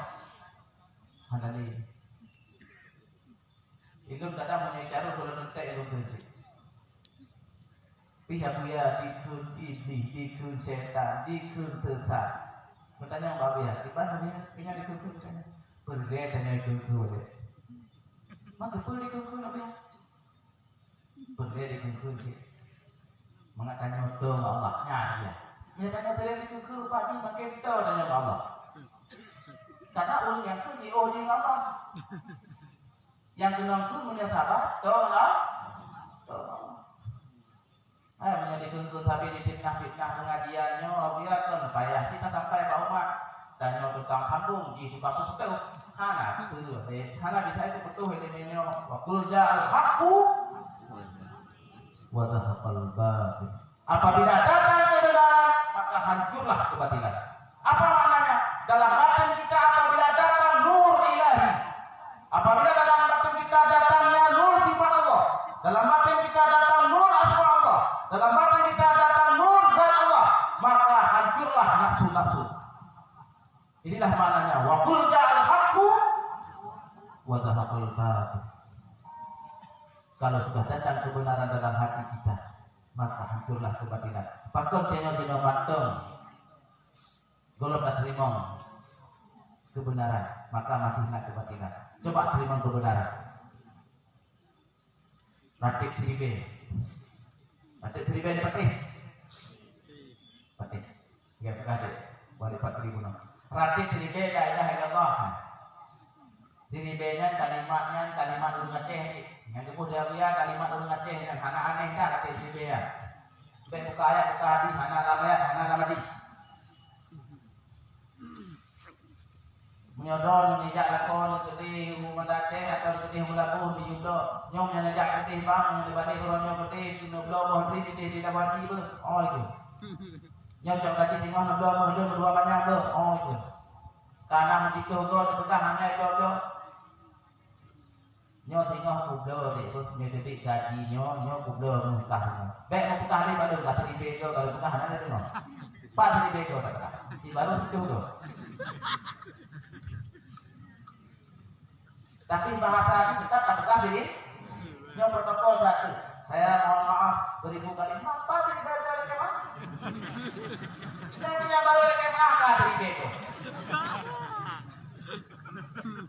hana lé. Ilôn kadang meunyoe carông keu lôn teuntèe ilôn kheun cit. Pih Abuya dikheun iblih, dikheun syetan, dikheun sesat. Meutanyong bak Abuya, "Kiban Abuya, keuneuk dikheun-kheun?" Peureulee tanyoe dikheun-kheun lé. Maka peue dikheun-kheun Abuya? Peureulee dikheun-kheun cit. Mangat tanyoe toe ngon Allah, nyan dia. Meunyoe tanyoe peureulee dikheun-kheun, rupa jih makin toe tanyoe ngon Allah. Karena ureueng nyang kheun jiôh jih ngon Allah. Nyang keunong kheun meunyoe sabar, toe ngon Allah. Toe ngon Allah. Hai, meunyoe dikheun-kheun sabe difitnah-fitnah pengajian nyoe, Abuya kon payah cit na sampai bak umat. Tanyoe tukang sambong, jih tukang peutoh. Hana peue, eh, hana bisa itu peutoh ilée nyoe. Wa qul ja'al haqqu wa zahaqal batil. Apabila datang kebenaran, maka hancurlah kebatilan. Apa maknanya? Dalam batin kita apabila datang nur ilahi, apabila dalam batin kita datangnya nur sifat Allah, dalam batin kita datang nur asma Allah, dalam batin kita datang nur zat Allah, maka hancurlah nafsu-nafsu. Inilah maknanya, "Wa qul ja'al haqqu wa zahaqal batil." Kalau sudah datang kebenaran dalam hati kita, maka hancurlah kebatilan. Pakon tanyoe jinoe mantong gohlom tateurimong kebenaran, maka masih na kebatilan. Coba teurimong kebenaran. Ratik siribèe. Ratik siribèe patéh? Patéh. Ya, peugah deh. Bak empat ribu enam. Ratéb siribèe la ilaha illallah. Siribèe nyan kalimat nyan kalimat ureueng Aceh. Nyang geuboh di Abuya kalimat ureueng Aceh nyan hana aneh dah ratéb siribèe nyan. Bèk buka ayat buka hadis hana lam ayat hana lam hadis. Meunyoe droeneuh nijak lakoe neukeudeh u Banda Aceh atawa neukeudeh u Meulaboh di Yudo, nyoe nyang neujak keudeh bang nyang dibandéng uroe nyoe keudeh keuneubloe boh trip keudeh di Labuhan Ie beuh. Oh itu. Nyoe cok gaji singoh neubloe meuh lôn dua manyam beuh. Oh itu. Kana meujitoh goe neupeugah hana bloe-bloe. Nyoe singoh kubloe dek beuh, nyoe teubiet gaji nyoe, nyoe kubloe meuh kah nyoe. Bèk meupeugah lé bak lôn, ka siribèe goe ka lôn peugah hana lé singoh. Pat siribèe goe ka peugah. Sibaroe tujoh goe. Tapi bahasa ni tetap tak peugah diri. Nyoe protokol satu. Saya mohon maaf beribu kali maaf. Pat siribèe goe lé kemah. Nyoe nyang baru lé kemah ka siribèe goe.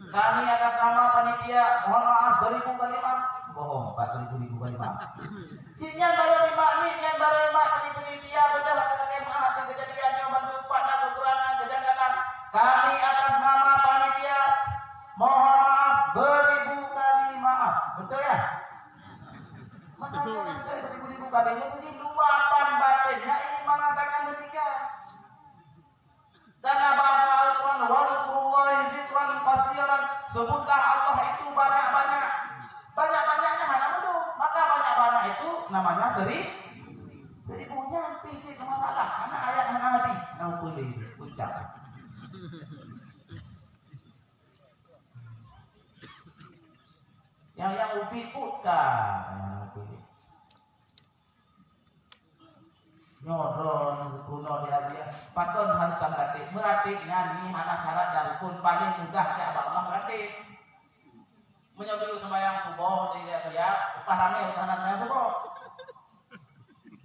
Kami atas nama panitia mohon maaf beribu kali maaf. Bohong, empat ribu ribu kali maaf. Cik nyan baru lima ni, nyan baru lima ni panitia bedah atas nama hati kejadian yang bantu empat dan kekurangan kejanggalan. Kami atas nama panitia mohon maaf beribu kali maaf. Betul ya? Makanya betul beribu-ribu kali. Mesti luapan batinnya ingin mengatakan demikian. Karena bahasa Al-Quran, "Wadhkurullaha dzikran katsiran." Sebutlah Allah itu banyak-banyak. Banyak-banyaknya hana mudah. Maka banyak-banyak itu namanya seri-, seribu. Nyan pih cit masalah. Karena ayat hana hati. Nah, boleh ucap. Yang, yang ubi pun ka. Nah, boleh. Nyoe droeneuh geupunoe di Abuya, pakon harôh tameurateb? Meurateb nyan ni hana syarat dan rukon, paléng mudah jak bak Allah meurateb. Meunyoe geuyue seumayang suboh di Abuya, upah ramé usah na seumayang suboh.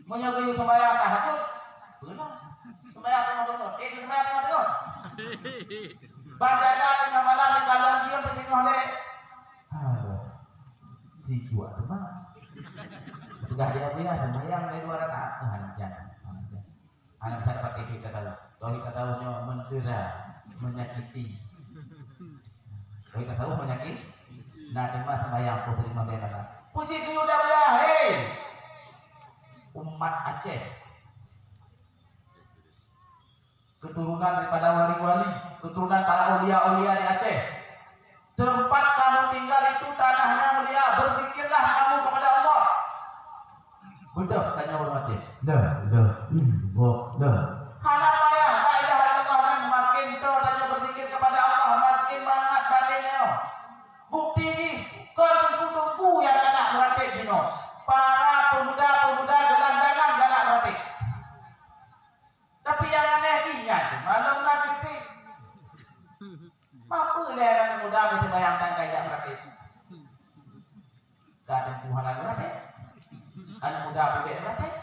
Meunyoe geuyue seumayang tahajud, beuna. Seumayang teungoh-teungoh, eh, seumayang teungoh-teungoh. Ban jaga teungoh malam di kalon jeuem teutinggoh lé. Aduh. Sijuak teuma. Peugah di Abuya seumayang lé dua rakaat. Ah, hana jan. Hana jan. Hana bisa pakai kita tahu. Kalau kita tahu nyoe mencela, menyakiti. Kalau kita tahu menyakiti, nah, teuma seumayang pun terima dia kata. Puji dulu dah Abuya, hei. Umat Aceh. Keturunan daripada wali-wali, keturunan para aulia-aulia di Aceh. Tempat kamu tinggal itu tanah yang mulia, berzikirlah kamu kepada Allah. Beudôh tanyoe ureueng Aceh. Dah, dah, ih, boh, dah. Hana payah, la ilaha illallah nyan makin toe tanyoe berzikir kepada Allah, makin mangat batin nyoe. Bukti jih, kon teungku-teungku nyang galak meurateb jinoe. Para pemuda-pemuda geulandangan galak meurateb. Tapi nyang aneh jih nyan, malom na kritik. Peue lé aneuk muda meuseumbahyang tan ka jak meurateb? Ka teungku hana meurateb. Aneuk muda pih bèk meurateb.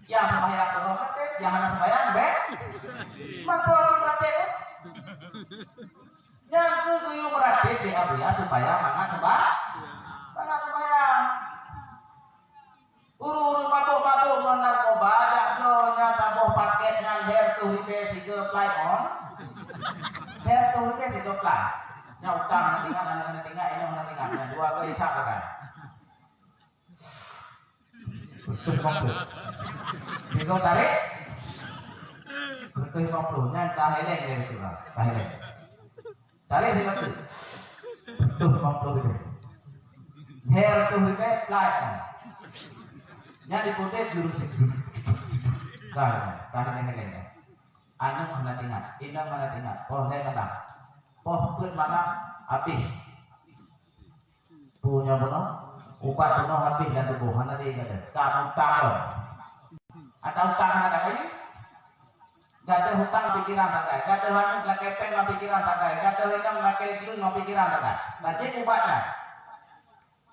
Nyang seumbahyang teungoh meurateb, nyang hana seumbahyang bèk. Meurateb, eh? Nyang keu geuyue meurateb di Abuya supaya mangat seumba-, mangat seumbahyang. Ureueng-ureueng mabök-mabök ngon narkoba, jak bloe nyan saboh pakét nyan lhèe reutôh ribèe sigoe plai on. Lhèe reutôh ribèe sigoe plai. Nyan utang hana tinggai, hana tinggai, inong hana tinggai. Nyan dua goe hisab pakai. Reutôh lima ploh. Sigoe tarek. Reutôh lima ploh. Nyan ka heleng lé beutôi lah. Ka heleng. Tarek lima ploh. Reutôh lima ploh ribèe. Lhèe reutôh ribèe, plai on. Nyan di putéh jurus. Ka, ka hana heleng. Aneuk hana teuingat, inong hana teuingat. Poh lhèe malam. Poh peuet malam, abéh. Peue nyang bunoe? Ubat bunoe abéh lam tuboh, hana lé gadoh. Ka utang lom. Ata utang hana tagai? Gadoh utang pikiran sagai, gadoh aneuk lakèe péng lam pikiran sagai, gadoh inong lakèe gleueng lam pikiran sagai. Nah, jeuet ubat nyan.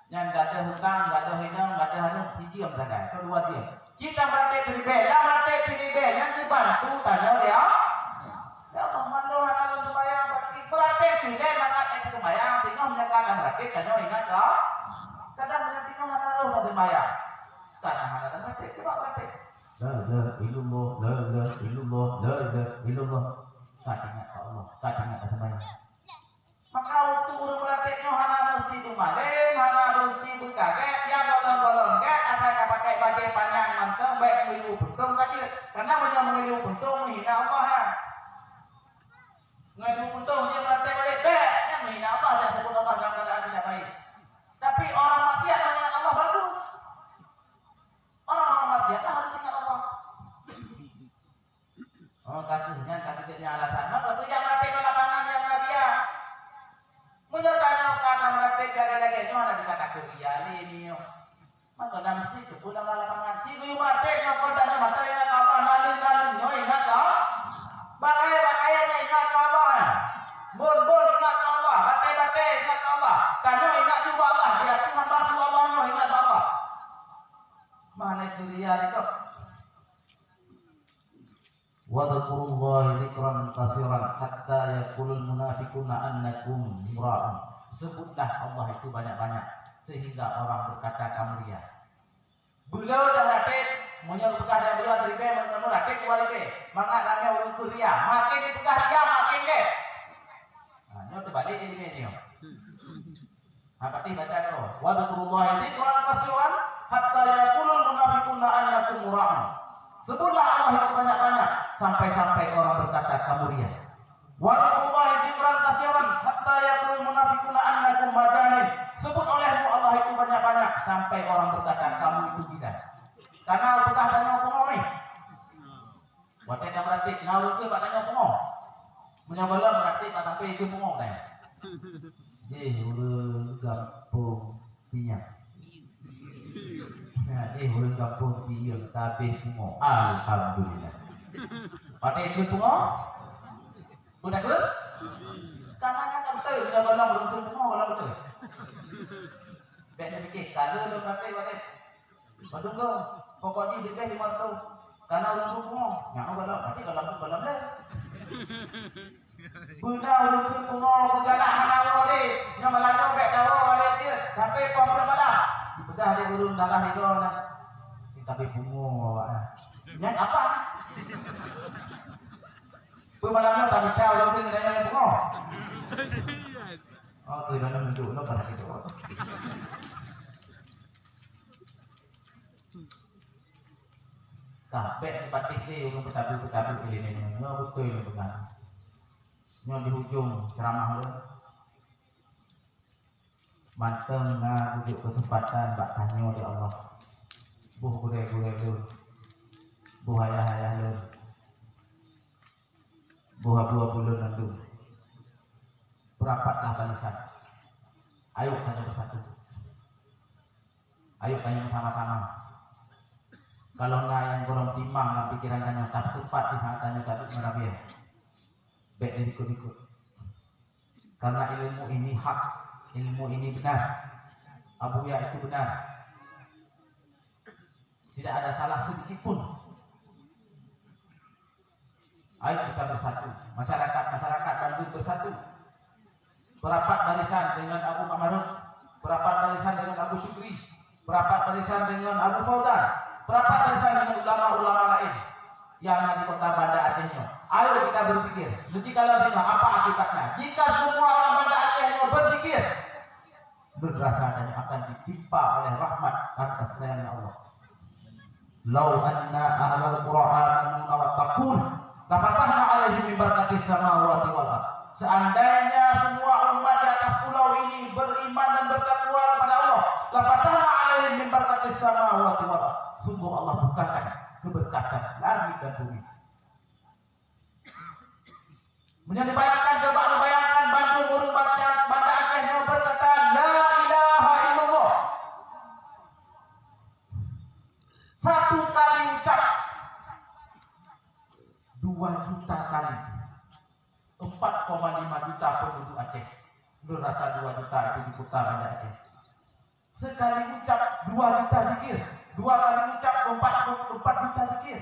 Nyan gadoh utang, gadoh inong, gadoh aneuk sijeuem sagai, atau dua jeuem. Cit tameurateb siribèe, lam rateb siribèe nyan geubantu tanyoe lé Allah. Ya Allah, mandum hana lôn seumayang, tapi meurateb siribèe mangat lé seumayang, singoh meunyoe ka tameurateb tanyoe ingat keu Allah. Kadang meunyoe singoh hana roh lôn seumayang, kana hana tameurateb, coba meurateb. La ilaha illallah, la ilaha illallah, la ilaha illallah. Ka teuingat keu Allah, ka teuingat keu seumayang. Maka untuk ureuëng meuratéb nyoe hana meusti beumalém, hana meusti beukagét, nyang gohlom-gohlom gét, asai ka pakai bajée panyang mantong, bék meungeuyue puntông ka jeuet. Karena meunyoe meungeuyue puntông, meuhina Allah, ha. Meungeuyue puntông, jeuet meuratéb balék, bék, nyan meuhina Allah, jak sebut Allah dalam keuadaan tidak baik. Tapi orang maksiat meuingat Allah bagus. Orang-orang maksiat lah harus ingat Allah. Oh, ka keuh nyan, ka keuh jeuet nyan alasan. Maka peue jak meuratéb bak lapangan nyang na ria. Meunyoe tanyoe ka na meuratéb lagée-lagée nyoe, hana teuka takot ria lé nyoe. Maka na meusti teupeue lam lapangan. Ci geuyue meuratéb nyoe kon tanyoe mata ingat keu Allah, naleueng-naleueng nyoe ingat keu Allah. Bak kayée-bak kayée nyoe ingat keu Allah. Mbon-mbon ingat keu Allah, batée-batée ingat keu Allah. Tanyoe ingat cuba Allah, di ateueh hamba Allah nyoe ingat keu Allah. Mana itu ria itu? Wadhkurullaha dzikran katsiran hatta yaqulul munafiquna innakum mura'un. Sebutlah Allah itu banyak-banyak sehingga orang berkata kamu ria. Beuleu dah ratéb, meunyoe peugah dah beuleu ribée, meunyoe ratéb dua ribée, mangat ramé ureuëng keu ria. Makin dipeugah ria, makin gét. Ha, nyoe teubalik jih nyoe. Nah, berarti baca tu. Wadhkurullaha dzikran katsiran hatta yaqulul munafiquna innakum mura'un. Sebutlah Allah itu banyak-banyak sampai-sampai orang berkata kamu ria. Wadhkurullaha dzikran katsiran hatta yaqulul munafiquna innakum majanin. Sebut olehmu Allah itu banyak-banyak sampai orang berkata kamu itu gila. Karena peugah tanyoe pungo ni. Watée ka meuratéb, na ureuëng keu bak tanyoe pungo. Meunyoe gohlom meuratéb bak sampai itu pungo kan. Jih ureuëng gampông Pinyang. Nah, jih ureuëng gampông Pinyang tabeh pungo. Alhamdulillah. Watée itu pungo, udah ke? Karena kan betul, meunyoe gohlom ureuëng keu pungo, gohlom betul. Bék dipikir, kalau udah meuratéb, watée Padum goh, pokok jih leubeh lima ratus. Kana ureuëng pungo, nyan gohlom, berarti gohlom tu gohlom lé. Beuna ureuëng pungo, beugalak hana woe lé. Nyan malam nyoe bék tawoe lé cit, sampai poh peuet malam. Peugah lé ureuëng dalam higo na. Ni tapi pungo awak na. Nyan apa? Peuet malam nyoe tamita ureuëng nyan pungo. Oh, tu dalam bentuk no pada itu. Ka bék dipatéh lé ureuëng peutabu-peutabu ilée nyoe. Nyoe beutôi lôn peugah. Nyoe di ujong ceuramah lôn. Mantong na kujok keuseumpatan bak tanyoe di Allah. Boh gurée-gurée lôn. Boh ayah-ayah lôn. Boh abu-abu lôn mandum. Beurapatlah barisan. Ayo tanyoe beusatu. Ayo tanyoe sama-sama. Kalau na nyang gohlom timang lam pikeran tanyoe, tapeupat di saat tanyoe taduek meurabiah. Bék diikot-ikot. Karena ilmu ini hak, ilmu ini benar. Abuya itu benar. Tidak ada salah sedikit pun. Ayo kita bersatu. Masyarakat-masyarakat Bandung bersatu. Beurapat barisan dengan Abu Kamarut, beurapat barisan dengan Abu Syukri, beurapat barisan dengan Abu Fauzan, beurapat barisan dengan ulama-ulama lain yang ada di kota Banda Aceh nyoe. Ayo kita berpikir, jikalau demikian, apa akibatnya? Jika semua orang Banda Aceh nyoe berpikir, berasa dan akan ditimpa oleh rahmat dan kasih sayang Allah. "Lau anna ahlal qura amanu wattaqun, lafatahna 'alaihim min barakatis samawati wal ard." Seandainya semua umat di atas pulau ini beriman dan bertakwa kepada Allah, lafatahna 'alaihim min barakatis samawati wal ard. Sungguh Allah bukakan keberkatan langit dan bumi. Meunyoe neubayangkan, coba neubayangkan bandum ureuëng Banda, Banda Aceh nyoe beukata, "La ilaha illallah." Satu kali ucap, dua juta kali. Empat koma lima juta penduduk Aceh. Lôn rasa dua juta itu di kota Banda Aceh. Sekali ucap dua juta zikir, dua kali ucap empat, empat juta zikir.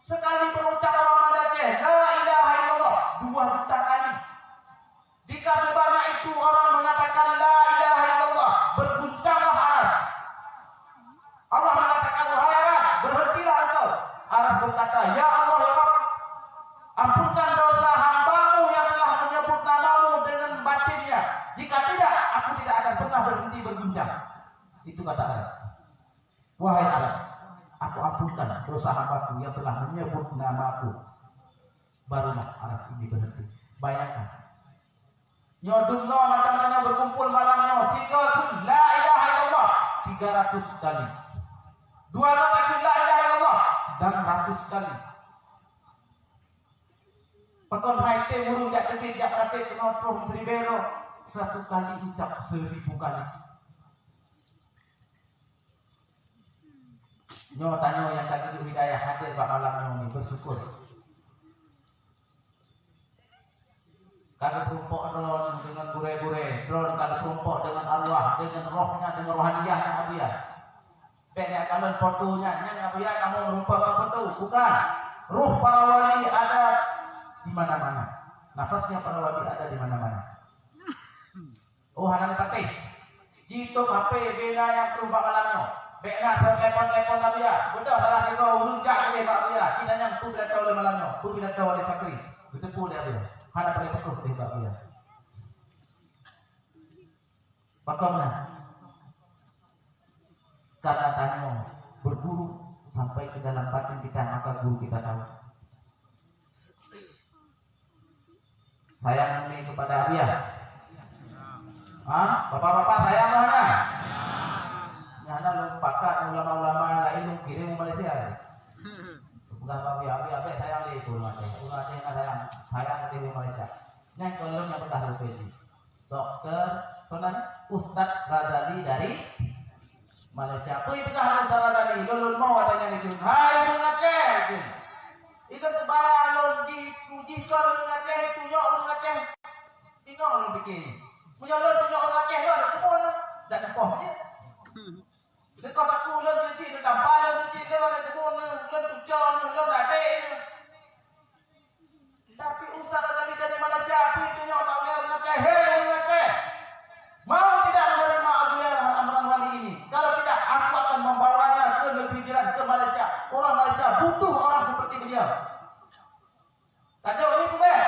Sekali berucap orang Banda Aceh, "La ilaha illallah," dua juta kali. Jika sebanyak itu orang mengatakan, "La ilaha illallah," berguncanglah aras. Allah mengatakan, "Wahai aras, berhentilah engkau." Aras berkata, "Ya Allah, ya Rabb, ampunkan dosa hamba-Mu Itu kata Arab. Wahai Arab, aku ampunkan dosa hambaku yang telah menyebut nama-Ku. Barulah Arab ini berhenti. Bayangkan. Nyoe dum nyoe macam mana berkumpul malam nyoe, tiga pun la ilaha illallah tiga ratus kali. Dua ratus kali la ilaha illallah dan ratus kali. Pakon hai teuh ureuëng jak teubiet jak praktek keunoe troh meusiribèe droe, satu kali ucap seribu kali. Nyoe tanyoe nyang ka geujok hidayah hadir bak malam nyoe ni, bersyukur. Ka geupeurumpok droe nyoe deungon gurèe-gurèe, droe ka geupeurumpok deungon arwah, deungon rohnya, deungon rohaniyahnya Abuya. Bèk nyan kalon foto nyan, nyan Abuya kamoe meurumpok ngon foto, bukan. Roh para wali ada di mana-mana. Nafasnya para wali ada di mana-mana. Oh, hana neupatéh. Jitôb H P bina nyang troh bak malam nyoe. Bèk na telepon-telepon Abuya. Beudôh salah sidroe ureuëng jak keudéh bak Abuya. Cit nyan peue pidato lé malam nyoe. Peue pidato lé Fakri. Geuteupeue lé Abuya. Hana patéh peutrôh keudéh bak Abuya. Pakon na? Karena tanyoe berguru sampai ke dalam batin kita, maka guru kita tahu. Sayang umi kepada Abuya? Ha? Bapak-bapak sayang mana? Nyana lôn pakat ulama-ulama lain lôn kirim ke Malaysia. Peugah bak Abuya, Abuya, Abuya sayang lé ureuëng Aceh. Ureuëng Aceh na sayang, sayang lé ureuëng Malaysia. Nyan kon lôn nyang peugah lôn peue jih. Doktor, soe nan? Ustaz Razali dari Malaysia. Peue peugah lôn Ustaz Razali? Lôn, lôn mo watèe nyan dikeue. Hai ureuëng Aceh, dikeue. Ikôt teuba lôn jih, jih kon ureuëng Aceh, tunyok ureuëng Aceh. Ingat lôn pike. Meunyoe lôn tunyok ureuëng Aceh, lôn dak keumun, dak neupoh jih. Leukon aku lôn jeuet cit, lôn tampa lôn jeuet cit, lôn dak keumun, lôn tuco, lôn ladek. Tapi ustaz Razali dari Malaysia, pi tunyok bak ulèe ureuëng Aceh, "Hei ureuëng Aceh, mau tidak menerima Abuya Amran Wali ini? Kalau tidak, aku akan membawanya ke negeri jiran, ke Malaysia. Orang Malaysia butuh orang seperti beliau." Tajuk ni bukan?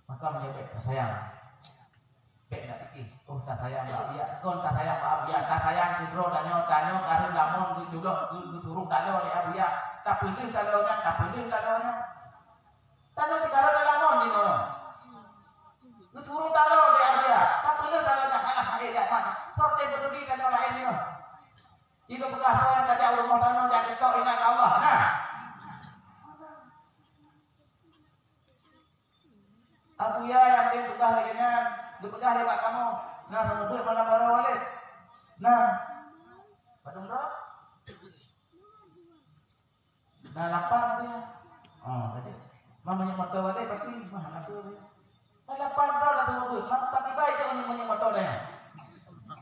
Maka meunyoe bèk tasayang, bèk na pike, "Oh, tasayang bak Abuya." Kon tasayang bak Abuya, tasayang keudroe tanyoe, tanyoe ka rhot lamon geujulok, geu-, geusuruh taloe lé Abuya. Tapeuleueh taloe nyan, tapeuleueh taloe nyan. Tanyoe sikarhot lamon jinoe. Geusuruh taloe lé Abuya, tapeuleueh taloe nyan, alah, hai jak mat. Soe teupeuduli tanyoe laén jinoe. Jinoe peugah, "Soe nyang tajak u rumoh tanyoe, jak geutok ingat keu Allah." Nah. Abuya nyang tem peugah lagèe nyan, geupeugah lé bak kamoe, "Na, seumeubeuet malam baroe walét." Nah. Padum droe? Na lapan Abuya. Oh, tadi. Mah meunyoe moto walét, pasti mah na tu. Na lapan droe na seumeubeuet, mah pasti baik jeuet meunyoe moto laén.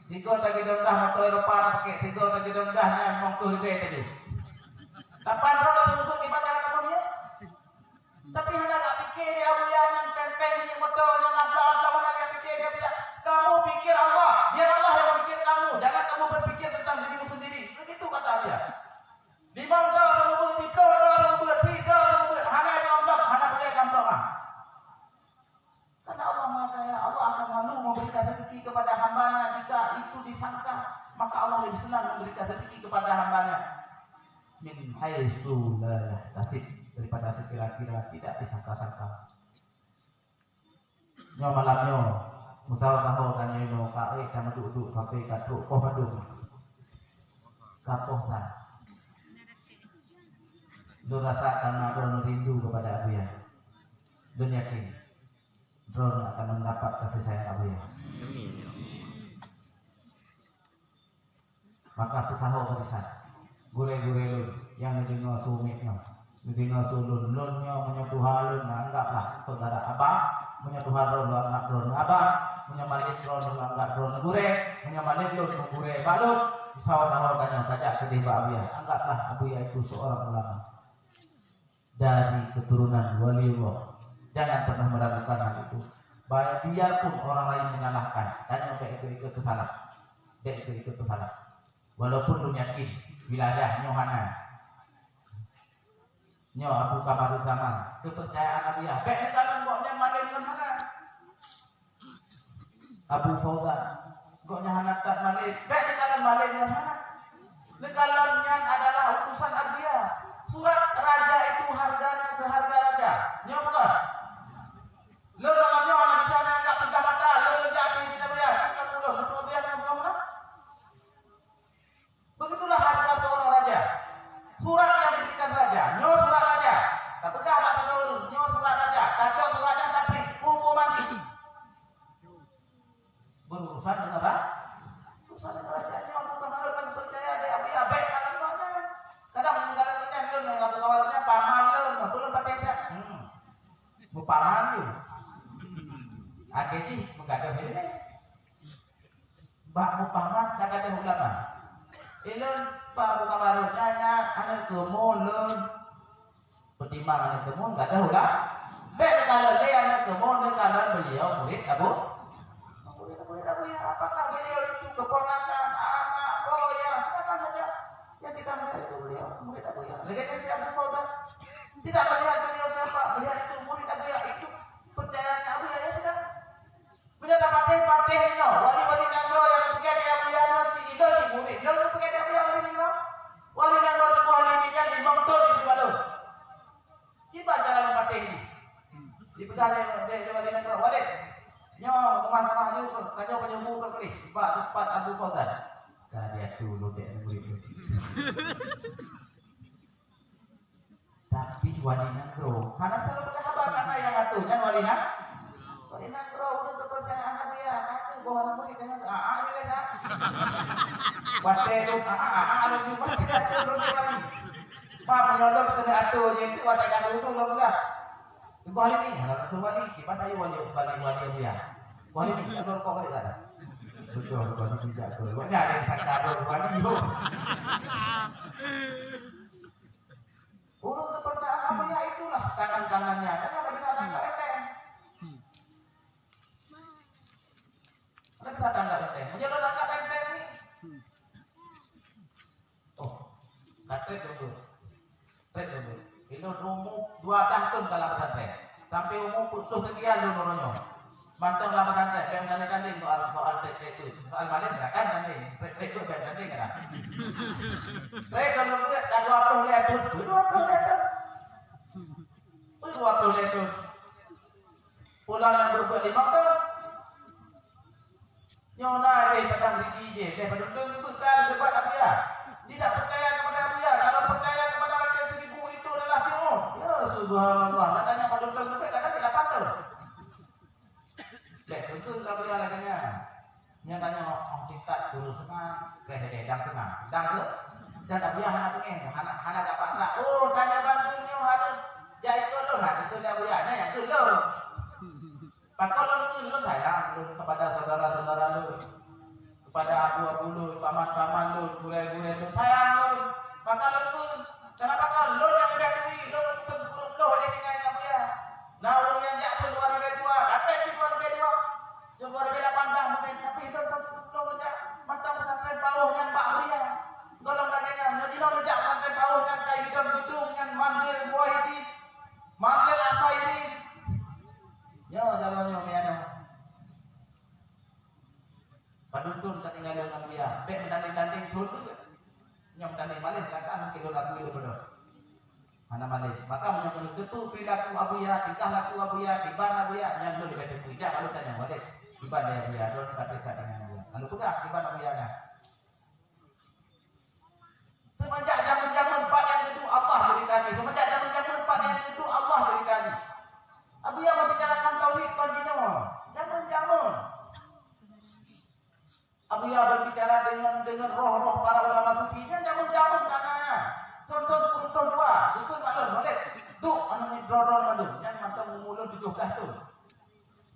Sigoe tagidong gah moto Eropa na pakai, sigoe tagidong gah nyan mongkoh ribèe tadi. Lapan droe na seumeubeuet di pasar kamoe nyoe. Tapi hana gak pike lé Abuya nyan pèng-pèng minyeuk moto nyan ampla-ampla, hana gak pike lé Abuya. Kamu pikir Allah, biar Allah yang memikir kamu. Jangan kamu berpikir tentang dirimu sendiri. Begitu kata Abuya. Limong droe seumeubeuet, siplôh droe seumeubeuet, sie droe seumeubeuet, hana jeuet amplop, hana peureulèe amplop ah. Karena Allah Maha Kaya, Allah akan malu memberikan rezeki kepada hambanya jika itu disangka, maka Allah lebih senang memberikan rezeki kepada hambanya. Min haitsu la yahtasib, daripada sekira-kira tidak disangka-sangka. Nyoe malam nyoe, meusaho-saho tanyoe nyoe ka ék ka meuduek-duek sampai ka trok poh padum. Ka poh that. Lôn rasa karena droeneuh rindu kepada Abuya. Lôn yakin, droeneuh akan mendapat kasih sayang Abuya. Amin. Maka peusaho barisan, gurèe-gurèe lôn nyang neudeungoe su mic nyoe, neudeungoe su lôn, lôn nyoe meunyoe tuha lôn, anggaplah saudara abang, meunyoe tuha droeneuh, anggap droeneuh abang, meunyoe malem droeneuh, anggap droeneuh gurèe, meunyoe malem lôn, gurèe bak lôn, saho-saho tanyoe tajak keudéh bak Abuya, anggaplah Abuya itu seorang ulama. Dari keturunan wali Allah. Jangan pernah meragukan hal itu. Ba-, biarpun orang lain menyalahkan, tanyoe bèk ikut-ikut peusalah. Bèk ikut-ikut peusalah. Walaupun lôn yakin wilayah nyoe hana. Nyoe Abu Kamaruzzaman, keupeurcayaan Abuya. Bèk neukalon gobnyan malem ngon hana. Abu Fauzan, gobnyan hana that malem. Bèk neukalon malem nyan hana. Neukalon nyan adalah utusan Abuya. Surat raja itu harganya seharga raja. Nyoe bukan? Lôn malam nyoe hana bisa nyan jak peugah mata, lôn jak pi di Abuya. Kan ka pulang, beutôi Abuya nyan bukan? Begitulah harga seorang raja. Surat yang diberikan raja, nyoe surat raja. Tapeugah bak sidroe ureueng, nyoe surat raja. Tacok surat nyan, tapi hukum mandi. Berurusan dengan ra-, urusan dengan raja nyoe bukan harus bagi percaya deh, Abuya, bèk kalau nyoe. Kadang meninggal nyan lôn dengan pengawalnya paman lôn, apa lôn pakai jak. Hmm. Mupaman tu. Akhirnya menggaduh ini. Bak mupaman ka gadôh ulama. Ilôn Pak Mukabarus nyan, nyan aneuk keumuen lôn. Peutimang aneuk keumuen gadôh ulama. Bèk neukalon lé aneuk keumuen, neukalon beliau murid Abu. Murid Abu, murid Abu ya, apakah beliau itu keponakan, anak, boh, ya, silakan saja. Yang kita melihat itu beliau murid Abu ya. Lagèe si Abu Fauzan. Tidak melihat beliau siapa, melihat itu murid Abu ya, itu percayaan Abu ya, ya sudah. Meunyoe tapatéh-patéh nyoe, wali-wali nanggroe nyang geupeugèt lé Abuya nyoe si ilôn si murit, lôn geupeugèt lé Abuya wali nanggroe. Wali nanggroe tuboh lé nyan limong thôn di Sibalô. Kiban cara meupatéh jih. Jipeugah lé, lé, lé wali nanggroe, "Walid, nyoe keumah-keumah nyoe, tanyoe panyembuh keu keudéh bak teumpat Abu Fauzan." Ka diatu lôn dek murit tu. Tapi wali nanggroe hana selalu peugah haba, karena nyang atur nyan wali na-, wali nanggroe. Ureueng teupeurcaya hana buya, aku boh aneuk murit nyan, ah, ah, ni lah. Watèe tu, ah, ah, ah, ah, laju pasti atur lôn wali. Pak menyodok kena atur je tu, watèe ka tu lôn peugah. Boh wali ni, hana satu wali, kiban ayu wali, wali, wali buya. Wali ni, tak ada rokok balik tak ada. Betul, wali tidak betul. Banyak yang tak ada wali tu. Ureueng teupeurcaya Abuya itulah tangan-tangannya. Kan ada binatang kat benteng. Ada binatang kat benteng. Meunyoe lôn angkat benteng ni. Oh, ka trép lôn. Trép lôn. Ilôn umu dua belas thôn dalam pesantren. Sampai umu peuet ploh sekian lôn uroe nyoe. Mantong lam pesantren, bèk tanding-tanding soal, soal trép-trép tu. Soal malem silakan tanding. Trép-trép tu bèk tanding kan. Trép kalau buat dah dua puluh lima thôn, dua puluh lima thôn. Tu dua puluh lima thôn. Pulang yang berbuat lima thôn. Nyoe na deh padang siji jih, teuh padum thôn geubeuet ka geubeuet Abuya. Tidak percaya kepada Abuya. Kalau percaya kepada rakyat seribu itu adalah Fir'aun. Ya subhanallah, nak tanya padum thôn geubeuet, kadang tidak patut. Bèk, beutôi ka Abuya lagèe nyan. Nyan tanyoe, oh, tingkat guru seunang, trép deh, dang seunang. Dang tu, dan Abuya hana teungoh, hana, hana gak paksa. Oh, tanyoe bantu nyoe harus jak ikot lôn, ha, ikot lé Abuya, nyan nyang keu lôn. Pakon lôn keu lôn sayang lôn kepada saudara-saudara lôn. Kepada abu-abu lôn, paman-paman lôn, gurèe-gurèe lôn, sayang lôn. Maka lôn kheun, kenapa kah lôn nyang muda turi, lôn kheun sikureueng ploh lé tinggai ngon Abuya. Na ureueng nyang jak kheun dua ribèe dua, até cit dua ribèe dua. Cit dua ribèe lapan blah mungken, tapi lôn kheun sikureueng ploh jak mantong pesantren Paoh nyan bak Abuya. Gohlom lagèe nyan, meunyoe jinoe neujak pesantren Paoh nyan ka hidong geudong nyan mandér buah hiti, mandér asai ri. Nyoe jalan nyoe meunan. Padum thôn ka tinggai lôn ngon Abuya. Bèk meutanding-tanding thôn tu. Nyoe meutanding malèh, kata mungken lôn akui lôn beudôh. Hana malèh. Maka meunyoe keuneuk teupeu perilaku Abuya, tingkah laku Abuya, kiban Abuya, nyan lôn leubeh teupeu. Jak lôn tanyong, "Walid, kiban lé Abuya?" Lôn ka teuka deungon Abuya. Lalu peugah kiban Abuya nyan. Seumenjak jameun-jameun pat nyang geuduek Allah ceurita jih. Seumenjak jameun-jameun pat nyang geuduek Allah ceurita jih. Abuya membicarakan tauhid kon jinoe. Jameun-jameun. Abuya berbicara dengan, dengan roh-roh para ulama sufi. Nyan jameun-jameun kana nyan. Thôn-thôn sikureueng ploh dua. Dukon maklum, Walid. Duek aneuk droe-droe mandum. Nyan mantong umu lôn tujoh blah thôn.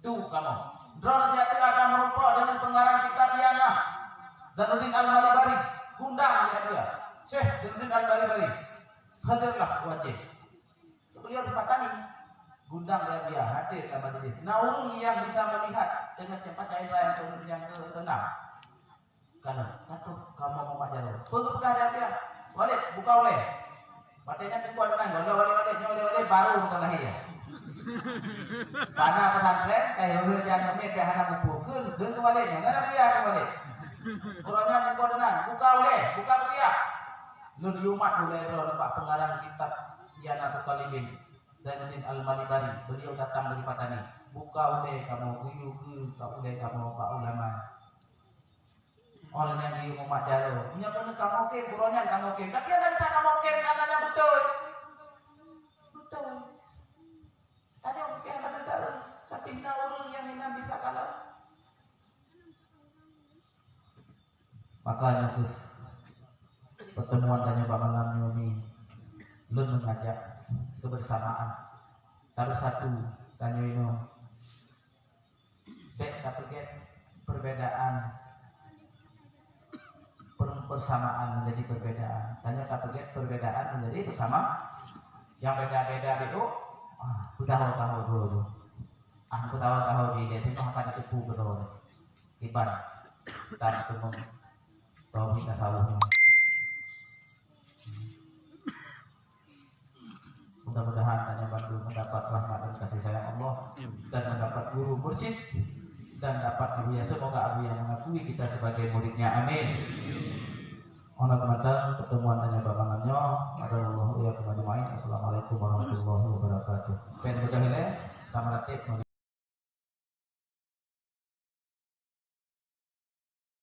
Duek kamoe. Droeneuh siat akan meurumpok deungon peungarang kitab Ianah, Zainuddin Al-Malibari, gundang lé Abuya. Syekh Zainuddin Al-Malibari, hadirlah u Aceh. Beliau di Patani, gundang lé Abuya, hadir lam majlis. Na ureueng nyang bisa melihat dengan cepat cahaya yang ke-, yang keenam. Kana, ka troh kamoe mumat jaroe. Peue geupeugah lé Abuya? "Walid, buka ulèe." Watèe nyan teungku aneuk nyan, "Walid, Walid, nyoe ulèe, Walid," baru meuteulahé. Bana pesantren, kayu huruf jangan meh dah hana kumpul. Kheun, kheun kembali, jangan ada kuliah kembali. Uronya di koordinat, buka uleh, buka kuliah. Lun yumat uleh droe bak pengarang kitab Ianatul Talibin, Zainuddin Al-Malibari. Beliau datang dari Padani. Buka uleh kamoe, geuyue keu ka uleh kamoe bak ulama. Orang yang di umat jaro. Punya mana kamoe kheun, buronya kamoe kheun. Tapi ada bisa kamoe kheun, karena yang betul. Betul. Ada orang yang ada tahu. Tapi na orang yang inan bisa kalau. Makanya tu pertemuan tanya bak malam nyoe ni, lun mengajak kebersamaan. Harus satu, tanya ino. Bèk tapeugèt perbedaan, per-, persamaan menjadi perbedaan. Tanyoe tapeugèt perbedaan menjadi bersama. Nyang beda-beda beuh, ah, peutaho-taho droe. Ah, peutaho-taho di dia tu akan diteupeu keudroe. Iban tan teumong tauhid tasawuf nyoe. Mudah-mudahan hanya bantu mendapat rahmat dan kasih sayang Allah dan mendapat guru mursyid dan dapat Abuya. Semoga Abuya mengakui kita sebagai muridnya. Amin. Ona keumatan pertemuan hanya bak malam nyoe. Ada Allah ya kemajumai. Assalamualaikum warahmatullahi wabarakatuh. Pen mudah le sama latih.